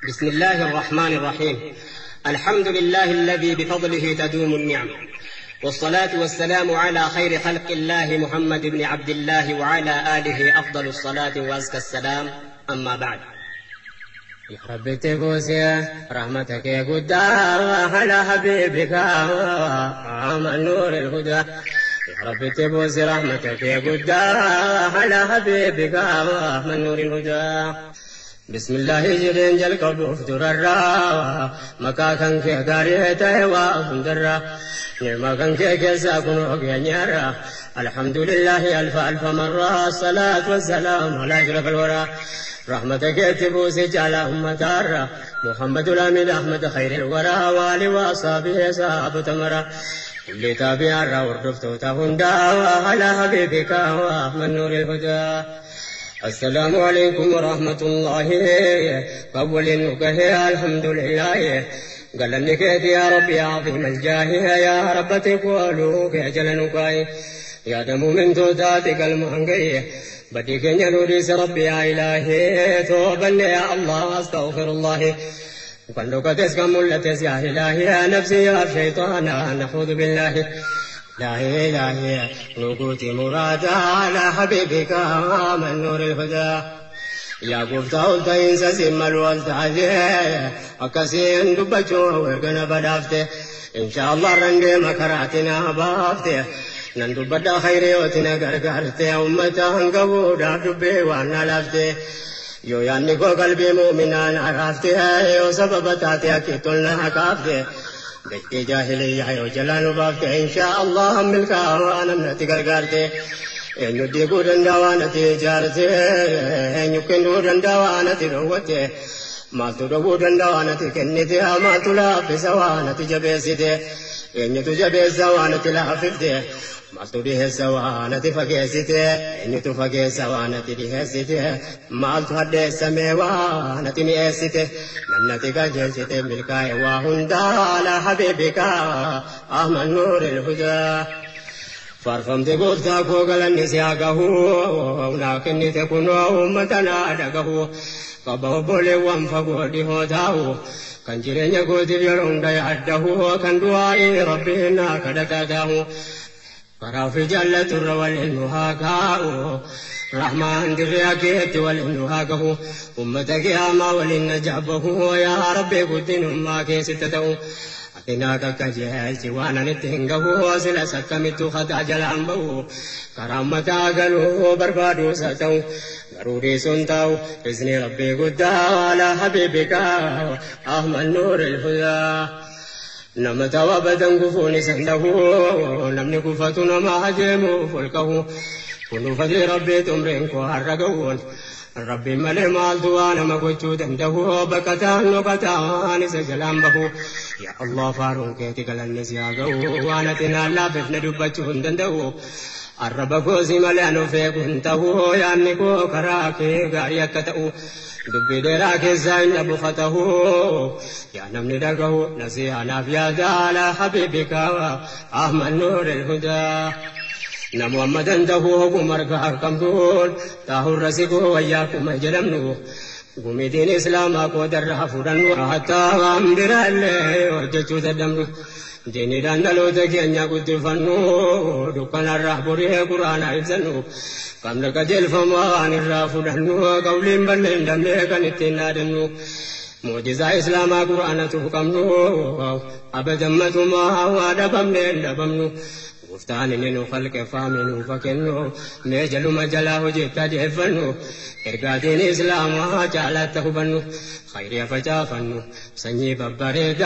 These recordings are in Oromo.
بسم الله الرحمن الرحيم. الحمد لله الذي بفضله تدوم النعم، والصلاة والسلام على خير خلق الله محمد بن عبد الله وعلى آله أفضل الصلاة وأزكى السلام. أما بعد. يا رب تبوسي رحمتك يا قدا على حبيبك من نور الهدى. يا رب تبوسي رحمتك يا قدا على حبيبك من نور الهدى. بسم الله جرين جلك بفتر الرا مكاكن كي غاريته وفندرا نعم كان كي كساكن وغنيرا. الحمد لله ألف ألف مرة، الصلاة والسلام على أشرف الورى. رحمتك تبوس جعل أمة محمد الأمين أحمد خير الورى والي وأصحابه صحاب تمرا اللي تابع وردفت تهندا على حبيبك من نور الهدى. السلام عليكم ورحمة الله. قبل نكه الحمد لله. قال لك يا رب يا عظيم الجاه، يا رب تقولوك جل نكاي يا دم من توتاتك المهنجي بديك نوريس ربي يا إلهي. توبا يا الله استغفر الله. قلك تسكم ملتس يا إلهي، يا نفسي يا شيطان نعوذ بالله. لا إله نقوتي مرادا على حبيبك من نور الهدى. يا قفت قلت إنسى سم الوالد عزيه أكسين دبجو ورقنا بدافته. إن شاء الله رندي مكراتنا بافته نندبدا خيري وتنا غرغرته أمتا هنقبودا دبي وانا لافته. يو يعني كو قلبي مؤمنا عرفته يو سبب تاتي أكيتولنا كافته بيتي جاهلية يو جلانو بافته. إن شاء الله ملكا وانا منتي غرغرته إنو ديقو دندوانتي جارته إنو كندو دندوانتي روته مالتو دو دندوانتي كنتي مالتو لافسا وانتي جبسته إنو تجبسا وانتي لاففته مالتو ديهسا وانتي فقيسته إنو تفقيسا وانتي ديهسته مالتو هدسا ميوانتي ميسته ننتي قجلسته ملكاي وهندا على حبيبك أحمد نور الهدى. فارفمت قلتا كوغلا نسياقه ولكن تكون أمتنا دقه قبو وانفقوا لهداه كان جرين يقود يرون يعده كان دعائي ربنا كدتاه كراف جلة والإنهاكاء رحمن درياكيت والإنهاكه أمتك يا ما ولنجابه يا ربي قدن ما كيستته أتناك كجهلت وانا نتهنقه وسلا سكمت خطا جلعنبه كرامة قلوه بربادو ستو ضروري سنتو إذن ربي قد على حبيبك أحمد نور الهدى. نمت وابدا قفوني سنده نمني قفتنا ما هجموا فلكه كل فضل ربي تمرين كوارقون ربي ملي مالتو وانا ما قلتو دنده بكتان وقتان سجلان به يا الله فارون كيتي قلن نسياقو وانا تنالا ففن دبتشون دنده الرب كوزي ملانو فيكنته يا نيكو كراكي غاريكتو دبي دراك زين ابو خته يا نمني دغه نسيانا في على حبيبك احمد نور الهدى. نمحمد ده عمر كمدون تاهر رسيكو وياكم جلمنو قومي إسلام قدر فدن حتى أمدر الله وجتو تدمنو ديني دندلو تكينيا قد فنو دكان الرحبري قرآن إبسنو كم لك جلفمان الرافدنو قولين بلين دملي كنتنا دنو معجزة إسلام قرآن تحكمنو أبدا ما تما ودبمني دبمنو گفتان ننو خلق فامنو فكنو مجلو مجلاه جتا جفنو ارغادين اسلام جالته بنو خير فجافنو سني ببردا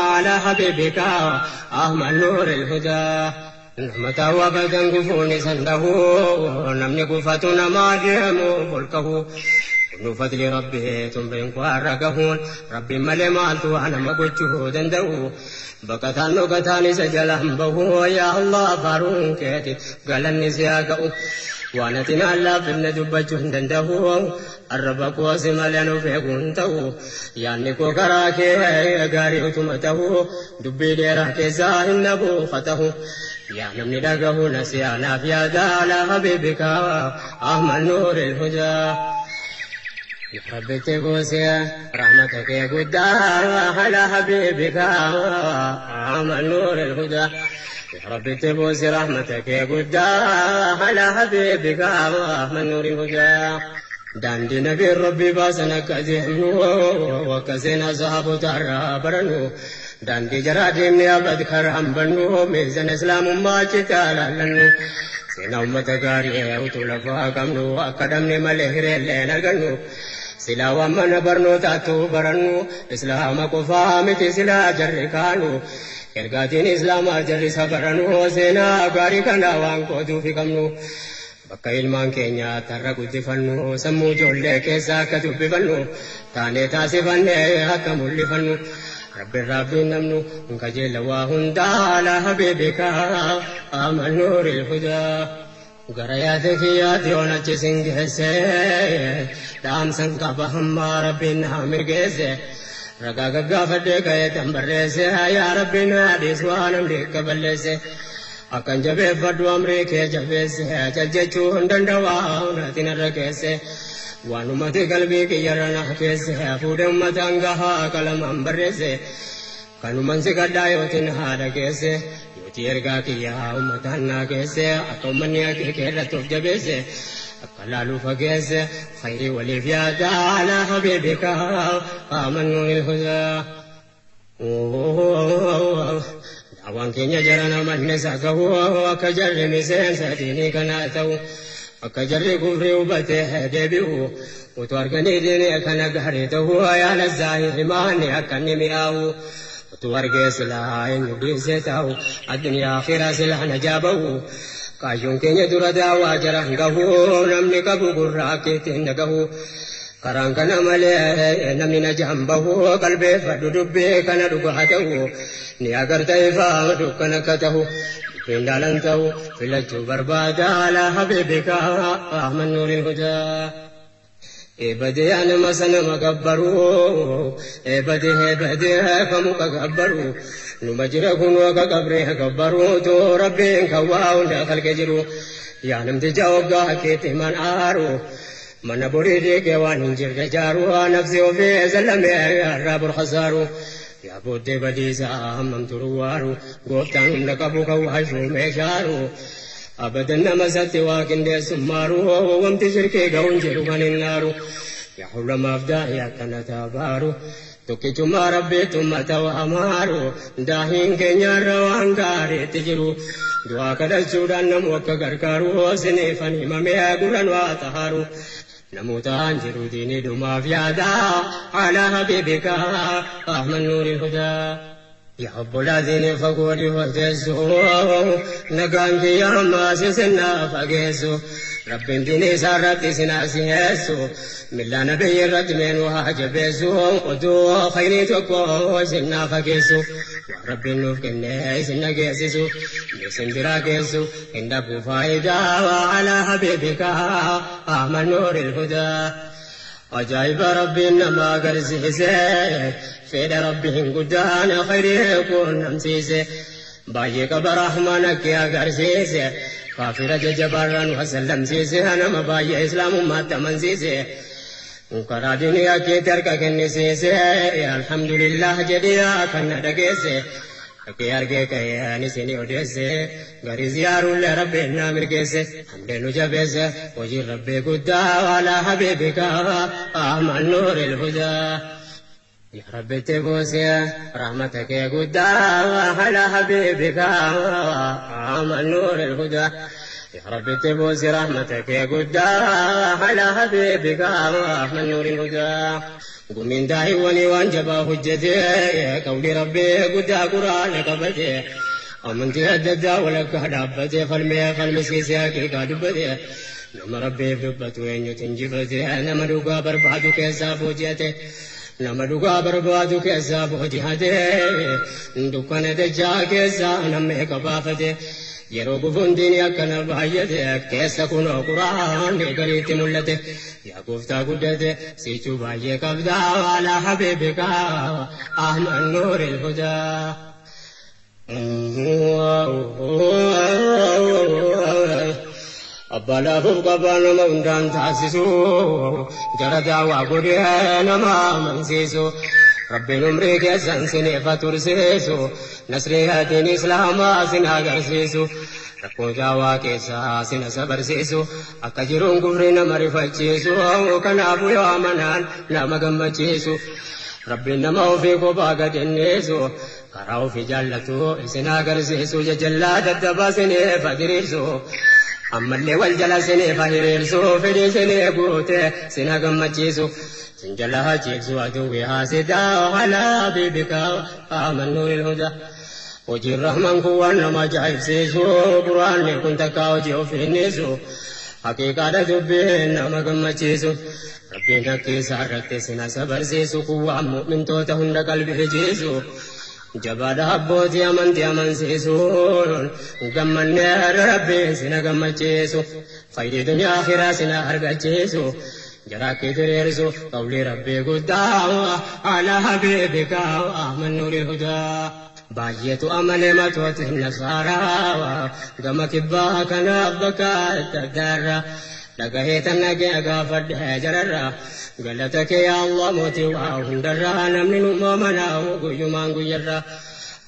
على حبيبك احمد نور الهدى. نعمة وبدن قفوني سنده نمني قفتنا ما ديمو فلكه فضل ربي تنبين قارقهون ربي ملي مالتو أنا ما قلته دندو بكتان نقتان سجلهم به يا الله فارون كيتي قال النسياقه وانا تنالا في الندبة دنده الرب قواسم لنو فيقنته يعني كوكراكي غاري تمته دبي ديره كزاهن نبو خته يا نمني دقه نسيانا في على حبيبك أحمد نور الهدى. ربي تبوسي رحمتك يا قدا على حبيبك عمل نور الهدى. يا ربي تبوسي رحمتك يا قدا على حبيبك عمل نور الهدى. داندي نبي ربي باسنا كزينو وكزينا صحابو ترى برنو داندي جرادي من أبد كرام بنو ميزان إسلام ما جتالالنو سينا أمة غاري وطولفا كمنو أكدمني ملهري لنا غنو سلا ومن برنو تاتو برنو إسلام قفامتي سلا جركانو إرقاتين إسلام جري سبرنو سينا غاري كنا وانكو دوفي كمنو Bakka ilmaan keenya tarra guddifannu sammuu ijoollee keessaa akka dubbifannu taanee taasifannee akka mul'ifannu Rabbi rabbiin namnu qajeela waa hundaa ala habiibika amal nuuril hudaa. Gara yaada kiyyaatti onachi sin geesse dhaamsan qaba hammaa rabbiin naa mirgeesse ragaa gaggaafadhee ka'ee tan barreesse yaa rabbiin haadhiis waa namni akka balleesse. Akkan jabeeffadhu amrii kee jabeesse jajjechuu hin danda'u naatiin irra keesse waan ummati qalbii kiyyarra na keesse fuudhee ummataan gahaa qalamaan barreesse kanuman si kadhaa yootiin haadha keesse yootii ergaa kiyyaa ummataan naa keesse akka ummanni akeekee irratti of jabeesse akka laaluu fageesse khayrii waliif yaada alaa habiibika amanuu ilhudaa. Daawwan keenya jara namanne sagahu akka jarri miseensa diinii kanaa ta'u akka jarri kufrii hubatee deebi'u utuu arganii diinii kana gaarii ta'u yaala zaahimaani akka inni mi'aawu utuu argee silaa eenyu dhiisee ta'u addunyaa akhiraa silaa najaa ba'u kaayyoon keenya dura daawwaa jara hin gahu namni qabu gurra akka ittiin dhagahu. Karaan kana malee namni na jahan bahu qalbeeffadhu dubbii kana dhugaa ta'u ni agarta ifaa dukkana akka ta'u dubbiin dhaalan ta'u filachuu barbaada alaa habiibika ahmad nuuril hudaa. Eebadee anama sanama gabbaru eebadee eebadee kamuka gabbaru numa jira kun akka qabree gabbaru too rabbiin kan waa hunda kalqe jiru yaa namticha hoggaa keetti man aaru. Mana borii deegee waan hin jirre jaaru nafsi ofii zallamee irraa burxasaaru yaa booddee badiisaa hammam turu waaru gooftaan humna qabu kan waashuu meeshaaru abadan nama isatti waa qindeessummaaru wamti shirkii ga'uun jiru kan hin naaru yaa hulamaaf daahii akkana taabaaru tokkichummaa rabbiitu ummata waamaaru daahiin keenyarra waan gaariitti jiru du'aa kadhachuudhaan namu akka gargaaru siniifan himamee gurran waa tahaaru. Namootaan jiru diinii dhumaaf yaada ala habiibika ahmad nuuril hudaa. Yaa obbolaa diinii fagoo dhihoo teessu nagaan kiyya ammaa sisinaa fageessu rabbiin diinii isaa irratti sinaa siheessu millaa nabiyyi irratti meenuu haa jabeessu oduu khayrii tokko isinaa fageessu waan rabbiin nuuf kennee isin dhageessisu isin biraa geessu hin dhabu faayidaa ala habiibika ahmad nuuril hudaa. Ajaa'iba rabbiin nama agarsiise fedha rabbiin guddaan khayrii quunnamsiise baay'ee qaba rahmaan akka agarsiise kaafira jajjabaarraan wasallamsiise nama baay'ee islaamummaatti amansiise karaa diinii akkeetti harka kennisiise alhamdulillah jedhee kan na dhageesse Dhaqee argee ka'ee isinii odeesse garii ziyaaruullee rabbiin naa mirgeesse hamdee nu jabeesse hojiin rabbii guddaa alaa habiibika ahmad nuuril hudaa. Yaa Rabbi itti buusee rahmata kee guddaa alaa habiibika ahmad nuuril hudaa. Yaa Rabbi itti buusee rahmata kee guddaa alaa habiibika ahmad nuuril hudaa. Gumiin daa'iwwanii waan jabaa hojjetee qawli rabbii guddaa quraana qabatee amantii adda addaa walakkaa dhaabbatee falmee falmisiisee haqiiqaa dubbatee nama rabbiif dubbatu eenyutu injifatee nama dhugaa barbaadu keessaa booji'ate nama dhugaa barbaadu keessaa booji'ate dukkana dachaa keessaa namni qabaafate yeroo gufuun diinii akkana baay'ate keessa kunoo quraanni gariitti mul'ate yaa gooftaa guddate sichuu baay'ee qabdaa alaa habiibika ahmad nuuril hudaa. Abbaa laafuuf qabaa nama hundaan taasisu jara daawaa godhee nama amansiisu. Rabbiin umrii keessan sineefa tursiisu nasriyaatiin islaamaa sin agarsiisu. Rakkoo daawaa keessaa sina sabarsiisu akka jiruun kufri nama rifachiisu kanaafuu yoo amanaan nama gammachiisu. Rabbiin nama ofii kophaa gad innisu karaa ofii jaallatu isin agarsiisu jajallaa daddabaa sineefa diriirsu. Ammallee wal jala sineefa hiriirsu fedhii sinee guute sina gammachiisu. Sin jala hachiibsu aduwwi haasidaa alaa habiibika Ahmad Nuuril Hudaa. Hojiin Rahmaan kun waan nama ajaa'ibsiisu quraanni kun takkaa hojii ofiinnisu haqiiqaadha dubbiin nama gammachiisu. Rabbiin hakkiisa irratti sina sabarsiisu kun waan mu'mintoota hunda qalbii hijiisu. Jabaadha abbootii amantii amansiisuun gammanneerra Rabbiin sina gammachiisu. Fayidii duniyaa akhiraa sina argachiisu. Jaraakki diriirsu qawlii Rabbii guddaa alaa habiibika Ahmad Nuuril Hudaa. Baay'eetu amane matooti nasaaraa gama kibbaa kanaaf bakka adda addaarra. Dhagahee tan nagee gaafadhee jararra galata kee yaa Allah mootii waa hundarra namni nu moomanaa guyyumaan guyyarra.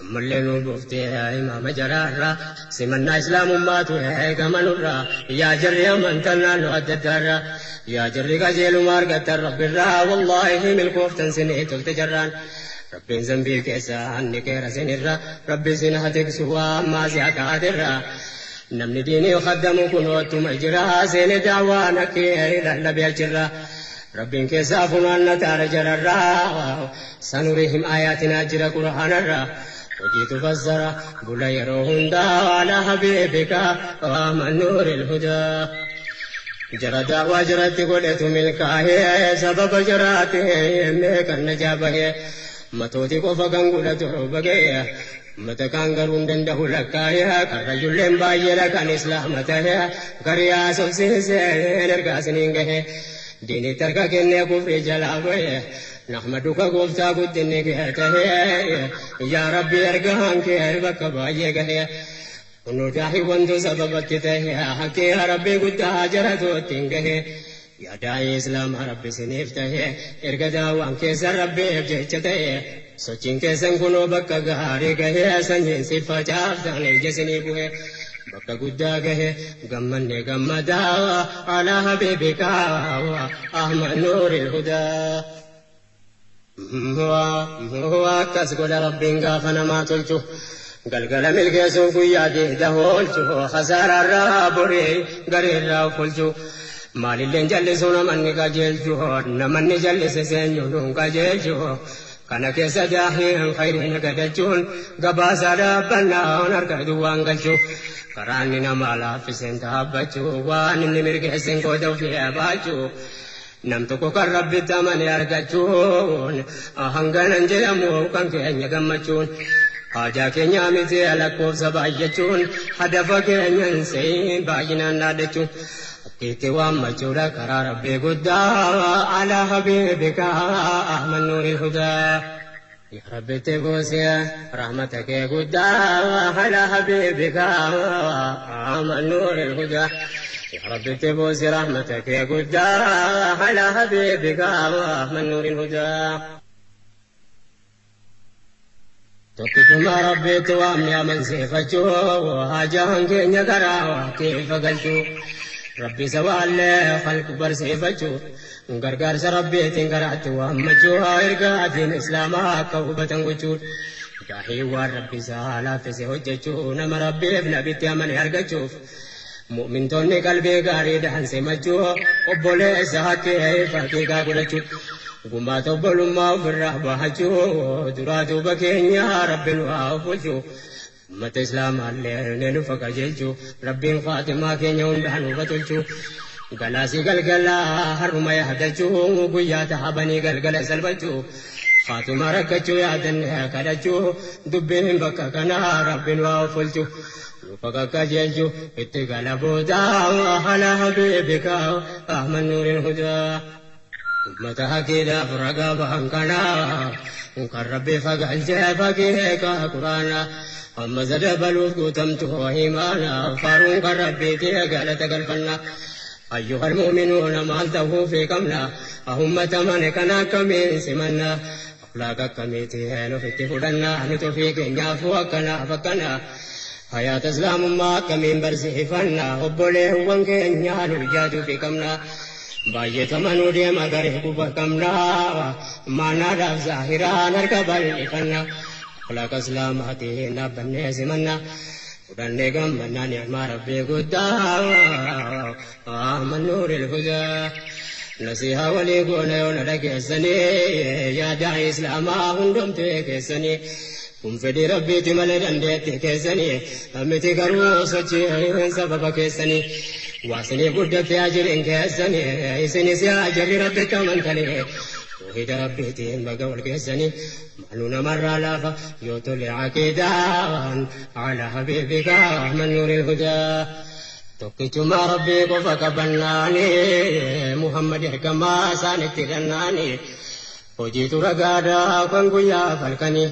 Ammallee nu buuftee imaama jaraarra simannaa islaamummaatu eegamanurra yaa jarri amantan naannoo adda addaarra yaa jarri qajeeluma argattan rabbirraa wallaahi milkooftan sinii tolte jarraan. Rabbiin zambii keessa hanni keera sinirra rabbi sin hatiksu waa ammaa si akaatirra. Namni diinii khaddamu kun ottuma jira seene daawaan akkee lallabee achirra. Rabbiin keessaa funaanna taara jararra sanurihim aayaatinaa jira qur'aanarra. Hojiitu fassara bula yeroo hundaa alaa habiibika Ahmad Nuuril Hudaa. Jara daawaa jaratti godhetu milkaa'ee sababa jaraati meeqan najaa bahee. Matooti qofa kan godhatu bagee ummata kaan garuu hin danda'u lakkaa'ee karrayyulleen baay'eedha kan islaama ta'ee gariyaa sobsiisee ergaa isiniin gahee diinitti harka kennee kufrii jalaa bahee nahmaduka gooftaa guddinni kee tahee yaa Rabbi ergaan kee bakka baay'ee gahee. Kunoo daahii wantu sababatti tahee hakkee Rabbi guddaa jaratu ittiin gahee. Yaa daa'ii islaamaa Rabbi isiniif tahee erga daawaan keessan Rabbiif jecha tahee sochiin keessan kunoo bakka gaarii gahee sanyiin si facaaftan ija isinii bu'ee bakka guddaa gahee gammanne gammadaa alaa habiibika Ahmad Nuuril Hudaa. Akkas godha Rabbiin gaafa namaa tolchu. Galgala milkeessuuf guyyaa diida oolchu khasaaraarraa borii gareerraa of oolchu. Maalilleen jallisu namanni qajeelchu namanni jallise seenyuun qajeelchu. Kana keessa daahiin khayriin gadachuun gabaasaa dhaabbannaan harka duwwaan galchu. Karaan inni nama laaffiseen dhaabbachuu waan inni mirgeesseen qooda ofii baachuu. Nam tokko kan Rabbitti amane argachuun hanganan jedhamu kan keenya gammachuun. Haajaa keenya miti lakkoofsa baay'achuun hadafa keenya hin seeyin baay'inaan dhaaddachuun. Akkiitti waammachuudha karaa Rabbii guddaa alaa habiibika Ahmad Nuuril Hudaa. Yaa Rabbi itti buusee rahmata kee guddaa alaa habiibika Ahmad Nuuril Hudaa. Yaa Rabbi itti buusee rahmata kee guddaa alaa habiibika Ahmad Nuuril Hudaa. Tokkichuma Rabbiitti waamni amansiifachuu haajaan keenya karaa keessa galchuu. Rabbi sawaallee khalqu barsiifachuu gargaarsa Rabbiitiin karaatti waammachuu ergaatiin islaamaa akka hubatan gochuu. Daahii waan Rabbi isaa laaffise hojjechuu nama Rabbiif nabitti amane argachuuf. Mu'mintoonni qalbii gaariidhaan simachuu obboleessa hakkee faqiiqaa godhachuu. Gumaata obbolummaa ofirraa bahachuu duraa duuba keenya Rabbi nu haa oolchuu. Ummata islaamaallee ni nufa qajeelchuu Rabbiin faatimaa keenya hundaa nuuf tolchuu. Galaasii galgalaa har'uma yaadachuu guyyaa tahabanii galgala salphachuu. Faatimaa rakkachuu yaadannee kadhachuu dubbiin bakka kanaa Rabbi nu haa oolchuu. Nufa qajeelchuu itti gala boodaa alaa habiibika Ahmad Nuuril Hudaa. Ummata haqiidhaaf ragaa bahan kanaa kan Rabbi fagalchee fakkii Quraana amma sadabaluuf guutamtu imaana faaruun kan Rabbiiti galata galfanna. أيها المؤمنون maal ta'uu fi qabna ummata mana kana akkamiin simanna akhlaaq akkamiitiin ofitti fudhanna nuti ofii keenyaafuu akkanaaf akkana hayaata islaamummaa akkamiin barsiifanna obboleewwan keenyaa nu ijaajuu fi qabna. Baay'eetamanuu deema garee guba qabna maanaadhaaf zaahiraan harka bal'ifanna akhlaaqa islaamaatiin dhaabbannee simanna fudhannee gammannaa ni'maa Rabbii guddaa Ahmad Nuuril Hudaa. Nasihaa walii goona yoo na dhageessanii yaada islaamaa hundumtee keessanii kun fedhii Rabbiiti malee dandeettii keessanii miti garuu sochii sababa keessanii waasiniif guddattee ajiriin keessanii isinis yaa jarri Rabbitti amantanii tawhiida Rabbiitiin baga wal keessanii maaluu namarraa laafa yoo tole aqiidaan ala habiibika Ahmad Nuuril Hudaa. Tokkichuma Rabbii qofa qabannaani Muhammad ergamaa isaanitti kennaani hojiitu ragaadhaa kan guyyaa falkanii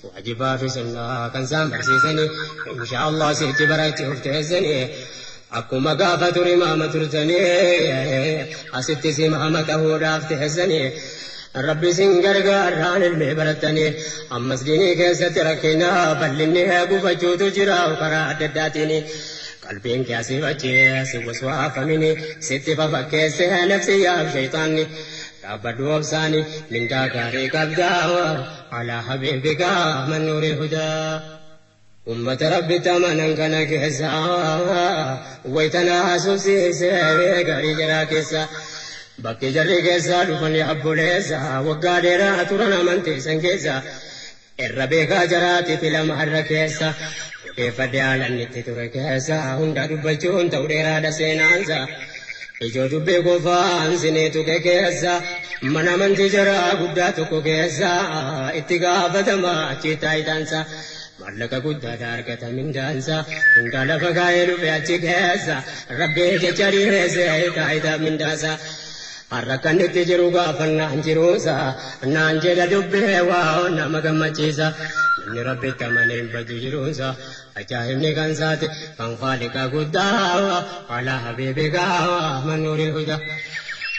waajibaa fi sunnaa kan isaan barsiisanii insha Allah sitti barachuuf teessanii akkuma gaafa ture imaama turtanii asittis imaama ta'uudhaaf teessanii Rabbi isin gargaarraan ilmee barattanii ammas diinii keessatti rakkina bal'inni gufachuutu jira karaa adda addaatiin. Qalbiin kee asii achi si waswaafamini sitti fafakkeesse nafsiyyaaf shayxaanni dhaabbadhu obsaani mindaa gaarii qabdaa alaa habiibika Ahmad Nuuril Hudaa. Ummata Rabbitti amanan kana keessa wayitana haasofsiisee gaarii jaraa keessa bakki jarri keessaa dhufan abboleessa waggaa dheeraa turan amantiisan keessa irra beekaa jaraati filama har'a keessa. Odeeffadhe haalaan itti ture keessa hunda dubbachuun ta'u dheeraadha seenaansa. Ijoo dubbii qofaan sinii tuqe keessa mana amantii jaraa guddaa tokko keessa itti gaafatama achi taayitaansa. Maallaqa guddaadha argata mindaansa hunda lafa kaa'ee dhufe achi keessa Rabbii jecha dhiyeesse taayitaa mindaansa. Har'a kan itti jiru gaafannaan jiruusa naan jedha dubbee waa nama gammachiisa. Namni Rabbitti amanee hin badu jiruunsa ajaa'ibni kan isaati kan Khaaliqa guddaa alaa habiibika Ahmad Nuuril Hudaa.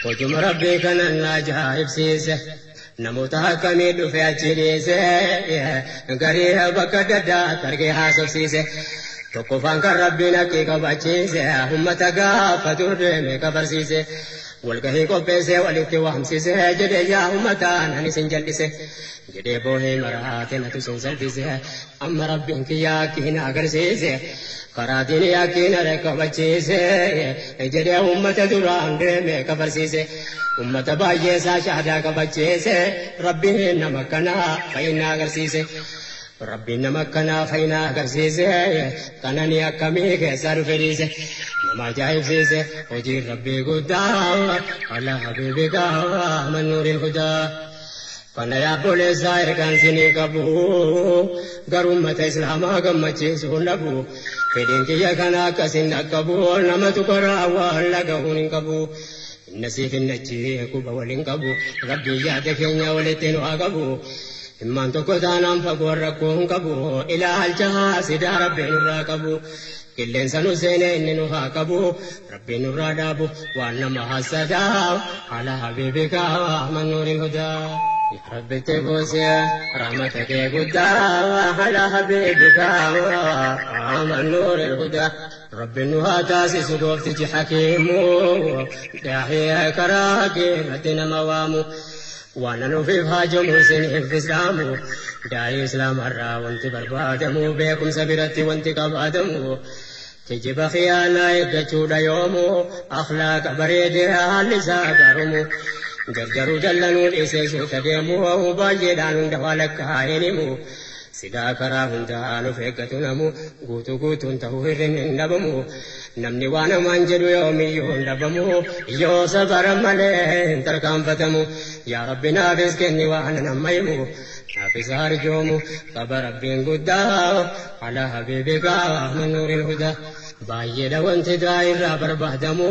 Hojuma Rabbii kanan na ajaa'ibsiise namoota akkamii dhufe achi dhiise garii bakka adda addaatti argee haasofsiise. Tokkoffaan kan Rabbiin haqqii qabachiise ummata gaafa deeme kabarsiise. Walgahii qopheessee walitti waamsise jedhee yaa ummataan ani isin jal'ise jedhee boohee maraate natu isin salphise amma Rabbiin kiyyaa akkiin agarsiise karaa diinii akkiin qabachiise jedhee ummata duraan deeme kabarsiise ummata baay'ee isaa shaadaa qabachiise Rabbiin nama akkanaa fayyina agarsiise. Rabbiin nama akkanaa fayyina agarsiise kanani akkamii keessaa dhufe dhiise nama ajaa'ibsiise hojiin Rabbii guddaa ala habiibika Ahmad Nuuril Hudaa. Kana yaabboleessaa ergaan sinii qabu garuu ummata islaamaa gammachiisuu hin dhabu fedhiin kiyya kana akkasin dhaqqabu namatu karaa waan lagahuun hin qabu. Inna siif hin achi quba waliin qabu Rabbiin yaada keenya walitti nu haa qabu. Immaan tokko taanaan fagoo rakkoo hin qabu ilaalcha haasidaa Rabbiin nurraa qabu qilleensa nu seenee inni nu haa qabu Rabbiin nurraa dhaabu waan nama hasadaa ala habiibika Ahmad Nuuril Hudaa. Yaa Rabbitti buusee rahmata kee guddaa ala habiibika Ahmad Nuuril Hudaa. Rabbiin nu haa taasisu gooftichi hakiimu daahee karaa kee irratti nama waamu. Waan nuuf haajamu isiniif islaamu daa'ii islaamarraa wanti barbaadamu beekumsa biratti wanti qabaatamu kijiba khiyaanaa eeggachuudha yoomu akhlaaqa bareedee haalli isaa gaarumu jarjaruu jallanuu dhiisee suuta deemu baay'eedhaan hunda waa lakkaa'een himu sidaa karaa hundaa nuuf eeggatu namu guutuu guutuun ta'uu hir'inni hin dhabamu namni waan hamaan jedhu yoomiyyuu hin dhabamu yoo sabara malee hin tarkaanfatamu yaa Rabbi naafis kenni waan nama himu naafis arjoomu qaba Rabbiin guddaa ala habiibika Ahmad Nuuril Hudaa. Baay'eedha wanti daa'irraa barbaadamu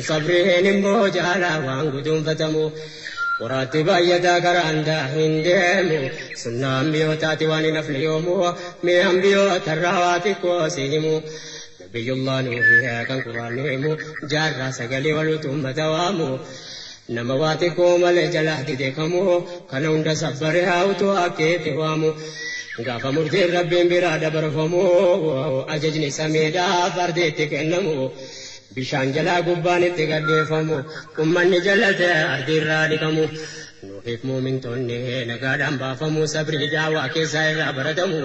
sabriin immoo jaalaa waan guduunfatamu qoraatti baay'ataa karaan hin deemu sunnaan biyootaati waan hin hafne yoomu mi'aan biyootarraa waa xiqqoo si himu Nabiyyullah Nuuhi kan quraanni himu jaarraa sagalee waluutu ummata waamu nama waa xiqqoo malee jalaa didekamu kana hunda sabbaree haa utuu akkeetti waamu. Gaafa murtiin rabbiin biraa dabarfamu ajajni samiidhaaf ardiitti kennamu bishaan jalaa gubbaan itti gaddeeffamu ummanni jalate ardiirraa dhiqamu nuufiif muumintoonni nagaadhaan baafamu sabrii daawaa keessaa irraa baratamu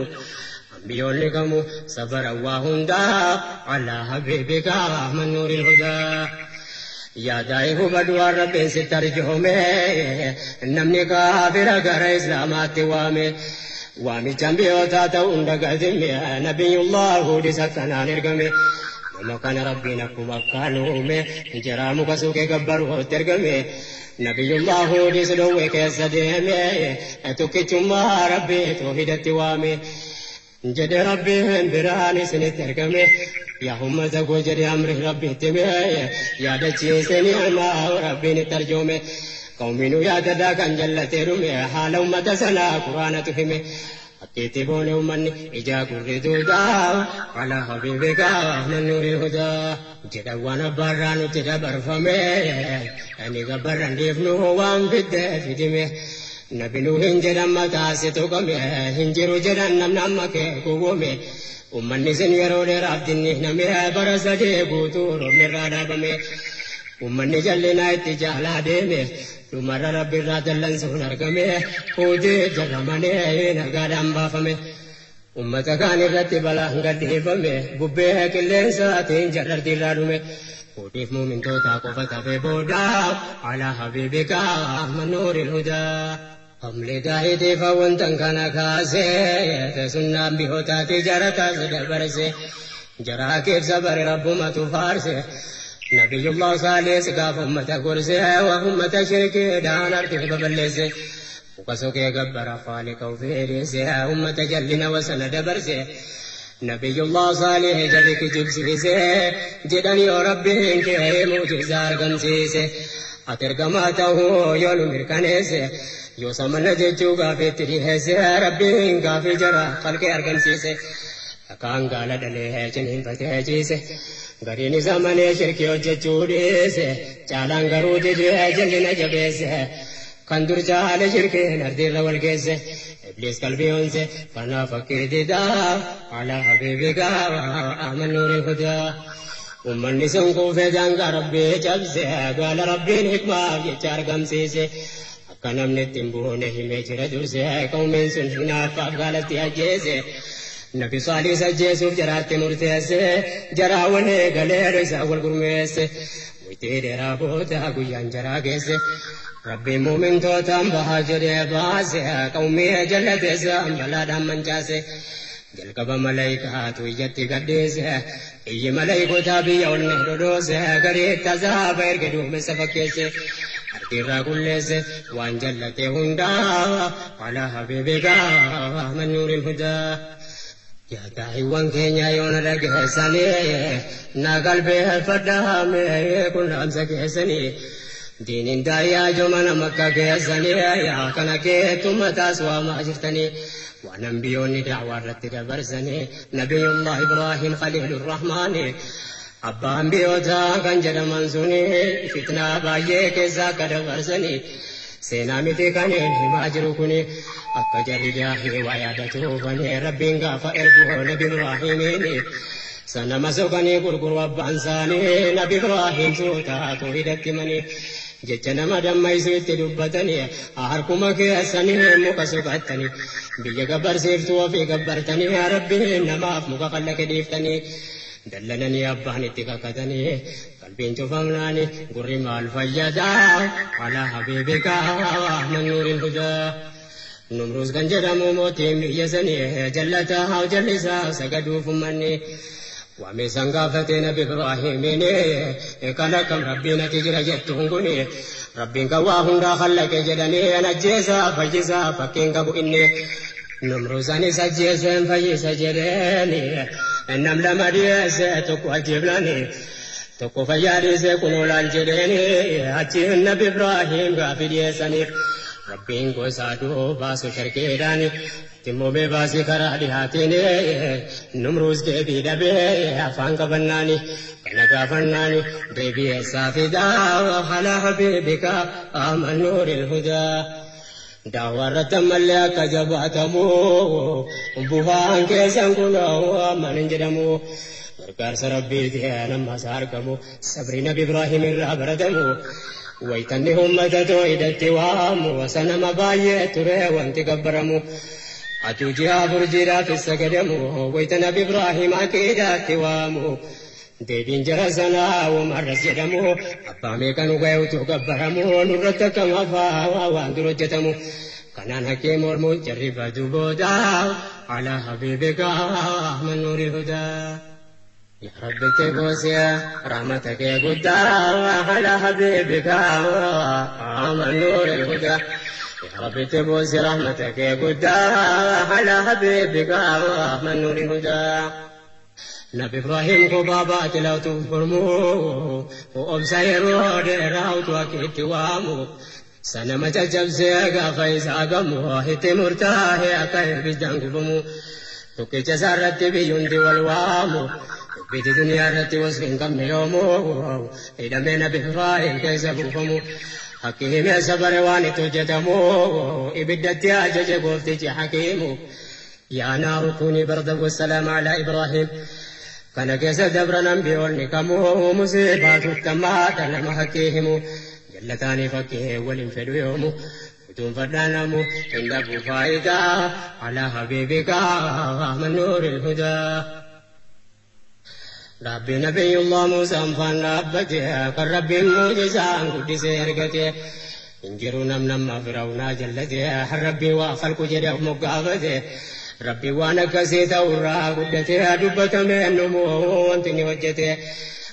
ambiyoonni kamu sabara waa hundaa alaa habiibika mannuuril hudaa. Yaadaa'ii hubadhu waan rabbiin sitti arjoome namni kaafira gara islaamaatti waame. Waamichaan biyyoota ta'uun dagatime Nabiyyullah Huudis akkanaan ergame nama kana rabbiin akkuma akkaan uume jaraa muka suuqee gabbaruutti ergame Nabiyyullah Huudis dhoowwe keessa deeme tokkichummaa rabbii toohidatti waame jedhe rabbiin biraan isinitti ergame yaa ummata koo jedhe amri rabbiitti hime yaadachiise ni'amaa rabbiin itti arjoome. Qawmiinuu yaadadaa kan jallatee dhume haala ummata sanaa quraanatu hime akkiitti boone ummanni ijaa gurri duudaa alaa habiibika mannuuri hudaa jedha waan abbaarraa nutti dabarfame ani gabbarran dhiifnu waan fidde fidime nabi nuu hin jedhan mataasi tuqame hin jiru jedhan namni amma kee gowwoome ummanni sin yeroo dheeraaf dinni name bara sadee guutuu roobni irraa dhaabame ummanni jallinaa itti jaalaa deeme dhumarra rabbiirraa dallansuun argame fuutee jarramanee nagaadhaan baafame ummata kaan irratti balaan gadhiifame bubbee qilleensaatiin jarrartiirraa dhume fuudhiif muumintoota qofa tafee booda alaa habiibika mannuuril hudaa. Hamlee daa'itiif wantan kana kaasee sunnaan bihootaati jara taase dabarse jaraa keessa bare rabbumatu faarse. Nabiyyullah Saalis gaafa ummata gorse waa ummata shirkiidhaan argee baballeesse muka soqee gabbara faaliqa ofeereesse ummata jallina wasana dabarse Nabiyyullah Saalih jarri kijibsiise jedhan yoo rabbiin kee muujizaa argamsiise ati ergamaa ta'uu yoo nu mirkaneesse yoo samana jechuu gaafeetti dhiheesse rabbiin gaafii jara qalqee argamsiise akkaan gaala dhalee ciniinfatee ciise. Gariin isaa malee shirkii hojjechuu dhiise caalaan garuu didee jallina jabeesse kan dur caale shirkiin ardiirra wal geesse ibliis qalbii onse kanaaf fakkii didaa alaa habiibika amannuuri hudaa. Ummanni sun kuufee daangaa rabbii cabse gaala rabbiin hikmaaf jecha argamsiise akka namni ittiin buune himee jira durse qawmiin sun hinaaffaaf gaalatti ajjeese. Nabi Saalis ajjeesuuf jaraatti murteesse jaraa wal eegalee isaa wal gurmeesse wayitee dheeraa booda guyyaan jaraa geesse rabbiin muumintootaan bahaa jedhee baase qawmii jallateesse balaadhaan mancaase jalqaba malaayikaatu iyyatti gadhiise iyyi malaayikotaa biyya ol dhodhoose garii tazaaba erga duumessa fakkeesse ardiirraa qulleesse waan jallate hundaa alaa habiibika mannuuril hudaa. Yaadaa'iiwwan keenya yoona dhageessanii na qalbeeffadhaame qunnamsa keessanii diiniin daayyaa jomana makka keessanii yaa kana keettu mataas waamaa jirtanii waan ambiyoonni daawaa irratti dabarsanii Nabiyyullah Ibraahim Khaliilur Rahmaani abbaan biyyoota kan jedhaman suni fitnaa baay'ee keessaa akka dabarsanii seenaa miti kanneen himaa jiru kuni akka jarri daahii waa yaadatuufani rabbiin gaafa ergu nabi Ibraahimiin sanama soqanii gurguru abbaan isaanii nabi Ibraahim suutaa toohidatti manii jecha nama dammaysu itti dubbatanii harkuma keessanii muka soqattanii biyya gabbarsiiftuu ofii gabbartanii rabbiin namaaf muka kallaqe dhiiftanii dallananii abbaan itti kakatanii qalbiin cufamnaani gurri maal fayyadaa alaa habiibika mannuuril hudaa. Numruus kan jedhamu mootiin biyya sanii jallataa jallisaa sagaduuf ummanni waame isaan gaafatee nabi Ibraahimiin kan akkam rabbiin ati jira jettuun kuni rabbiin kan waa hundaa khallaqe jedhanii ajjeesaa fayyisaa fakkiin qabu inni Numruusaanis ajjeeseen fayyisa jedheeni Nam lama dhiyeesse tokko ajjeefnani tokko fayyaa dhiisee kunoo laal jedheeni achiin Nabi Ibraahim gaafi dhiyeessaniif Rabbiin gosa aduu baasu sharkeedhaan timmoo mee baasii karaa dhihaatiin Numruus deebii dhabee afaan qabannaani kana gaafannaani deebii eessaa fidaa halaa habiibika aman nuuril hudaa. Daawaa irratti ammallee akka jabaatamu bu'aan keessan kunoo amman hin jedhamu. Gargaarsa Rabbiitiin ammas argamu sabri Nabi Ibraahim irraa baratamu. Waytanni uummata toohidatti waamu sanama baay'ee ture wanti gabbaramu. Atuu ji'a afur jiidhaaf sagadamu wayta Nabi Ibraahim aqiidaatti waamu. Deebiin jara sanaa womarras jedhamu abbaa meeqa nu ga'e utuu gabbaramu nurratti akkam hafaa waan dur hojjetamu. Kanaan hakkee mormuun jarri badu booda alaa habiibika ahmad nuuri hudaa. Yaa Rabbi teeboosiya rahmata kee guddaa alaa habiibika ahmad nuuri hudaa. Yaa Rabbi teeboosiya rahmata kee guddaa alaa habiibika ahmad nuuri hudaa. Nabi Ibraahim kophaa baatila utuu mormuu obsa yeroo dheeraa utuu akkiitti waamu sanama caccabsee gaafa isaa gamu itti murtaa'e akka ibiddaan gubamu tokkicha isaa irratti biyyuundi wal waamu dubbiiti duniyaa irratti wasfi hin qabne yoomuu hidhamee Nabi Ibraahim keessa buufamu hakki himee sabare waan itti hojjetamu ibiddatti ajaje gooftichi hakiimu. يا نار كوني بردا والسلام على إبراهيم. Kana keessa dabran ambiyoonni kamuu musiibaatu tamaata nama hakkeehimu jallataanii fakkee waliin fedhu yoomu utuun fadhaanamu hin dhabu faayidaa alaa habiibika ahmad nuuril hudaa. Rabbi Nabiyyullah Muusaan faan dhaabbate kan Rabbiin muujizaan guddisee ergate hin jiru nam nama Firawnaa jallate Rabbii waa khalqu jedhe of moggaafate. Rabbi waan akkasii ta'urraa guddatee dubbatame numuu wanti ni hojjete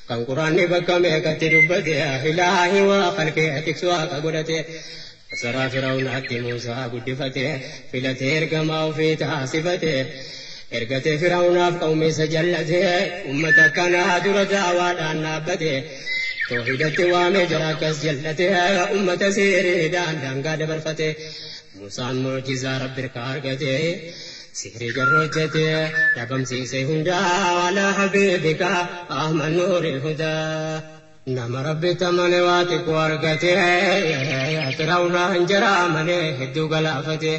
kan quraanni bakka meeqatti dubbate ilaahi waa khalqee tiksu akka godhate masaraa Firawnaatti Muusaa guddifate filatee ergamaa ofii taasifate ergatee Firawnaaf qawmeessa jallate ummata akkanaa dura daawaadhaan dhaabbate toohidatti waamee jara akkas jallate ummata seeriidhaan daangaa dabarfate Muusaan mucjizaa Rabbi irkaa argate sihrii jarra hojjete dhabamsiise hundaa alaa habiibika ahmad nuuril hudaa. Nama Rabbi tamane waa xiqqoo argate Firawnaan jara malee hedduu galaafate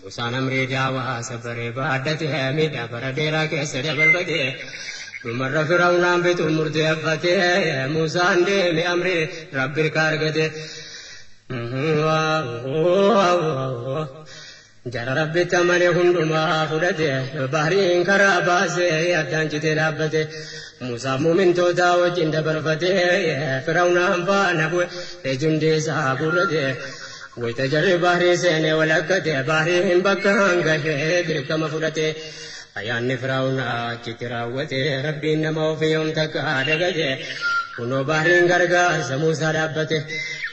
Muusaan amrii daawaa sabaree baadhate miidhaa bara dheeraa keessa dabarfate dhumarra Firawnaan bituun murteeffate Muusaan deeme amrii Rabbi irkaa argate. Jara Rabbi tamane hundumaa fudhate bahriin karaa baasee addaan citee dhaabbate Musaa muumintoota wajjin dabarfate Firawnaan faana bu'e jundii isaa guurrate wayita jarri bahrii seenee walakkate bahriin bakka hangahee dirqama fudhate ayyaanni Firawnaa achitti raawwate Rabbiin nama ofii yoom takka dagate kunoo bahriin gargaarsa Musaa dhaabbate.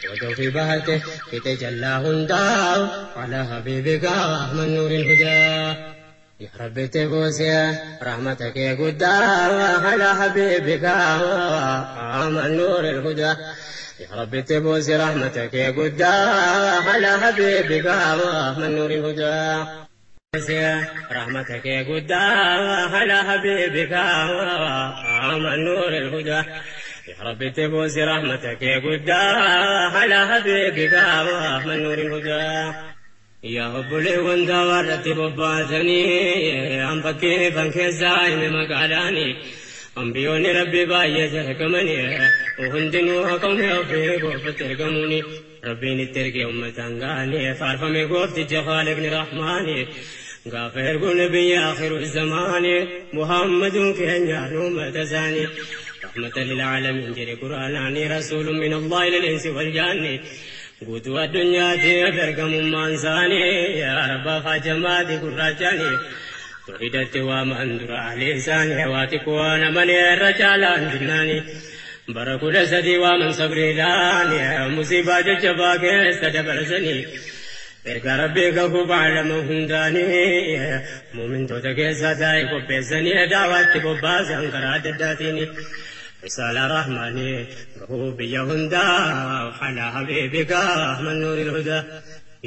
وتوفي بهته يتجلى هندا على حبيبك أحمد نور الهدى. يا رب تبوسي رحمتك يا قدا على حبيبك أحمد نور الهدى. يا رب تبوسي رحمتك يا قدا على حبيبك أحمد نور الهدى. رحمتك يا قدا على حبيبك أحمد نور الهدى. يا رب تبوسي رحمتك يا قدا على حبيبك أحمد نور الهدى. يا رب لي وانت ورتب باتني أم بكي بنك الزايم مقالاني أنبيوني ربي باية تركمني وهندنو قومي وفي غرفة تركموني ربي نتركي أمة غاني فارفمي غرفتي جخالقني رحماني غافر نبي آخر الزمان محمد كان أمة زاني رحمة للعالمين جري قرآناني رسول من الله للإنس والجان قوتوا الدنيا تبركم مانساني يا رب فاجماتي قراجاني توحيدت ومن درع لساني واتقوانا من الرجال جناني بركو سدي ومن صبري لاني مصيبة جباك استدبرسني Ergaa Rabbii gahuu baalama hundaanii muumintoota keessaa taa'e qopheessanii daawaatti bobbaasan karaa adda addaatiin. Risaalaa Rahmaanii gahuu biyya hundaa alaa habiibika man nuuril hudaa.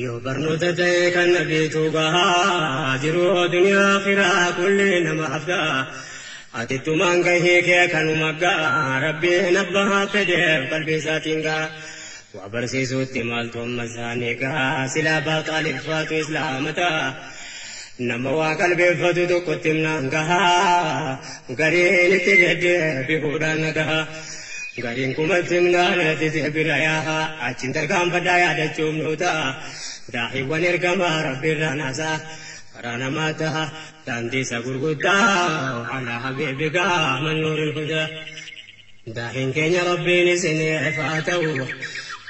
Yoo barnoota ta'e kan nabiitu gahaa jiruu duniyaa akhiraa kulli nama haftaa. Atittumaan gahee kee kanuma gahaa Rabbiin abbaa fedheef qalbii isaatiin gahaa. Waa barsiisuutti maaltu amma isaanii gahaa silaa baaqaaleffaatu islaamata. Nama waa qalbeeffatu tokkotti himnaan gahaa gariin itti deddeebi'uudhaan gahaa. Gariin kumatti himnaan itti bira yaahaa achiin tarkaanfadhaa yaadachuuf nu ta'a. Daa'iiwwan ergamaa Rabbiirraa naasaa karaa namaa ta'a daandii isa gurguddaa alaa habiibika man nuuril hudaa. Daa'iin keenya Rabbiin isiniif haa ta'u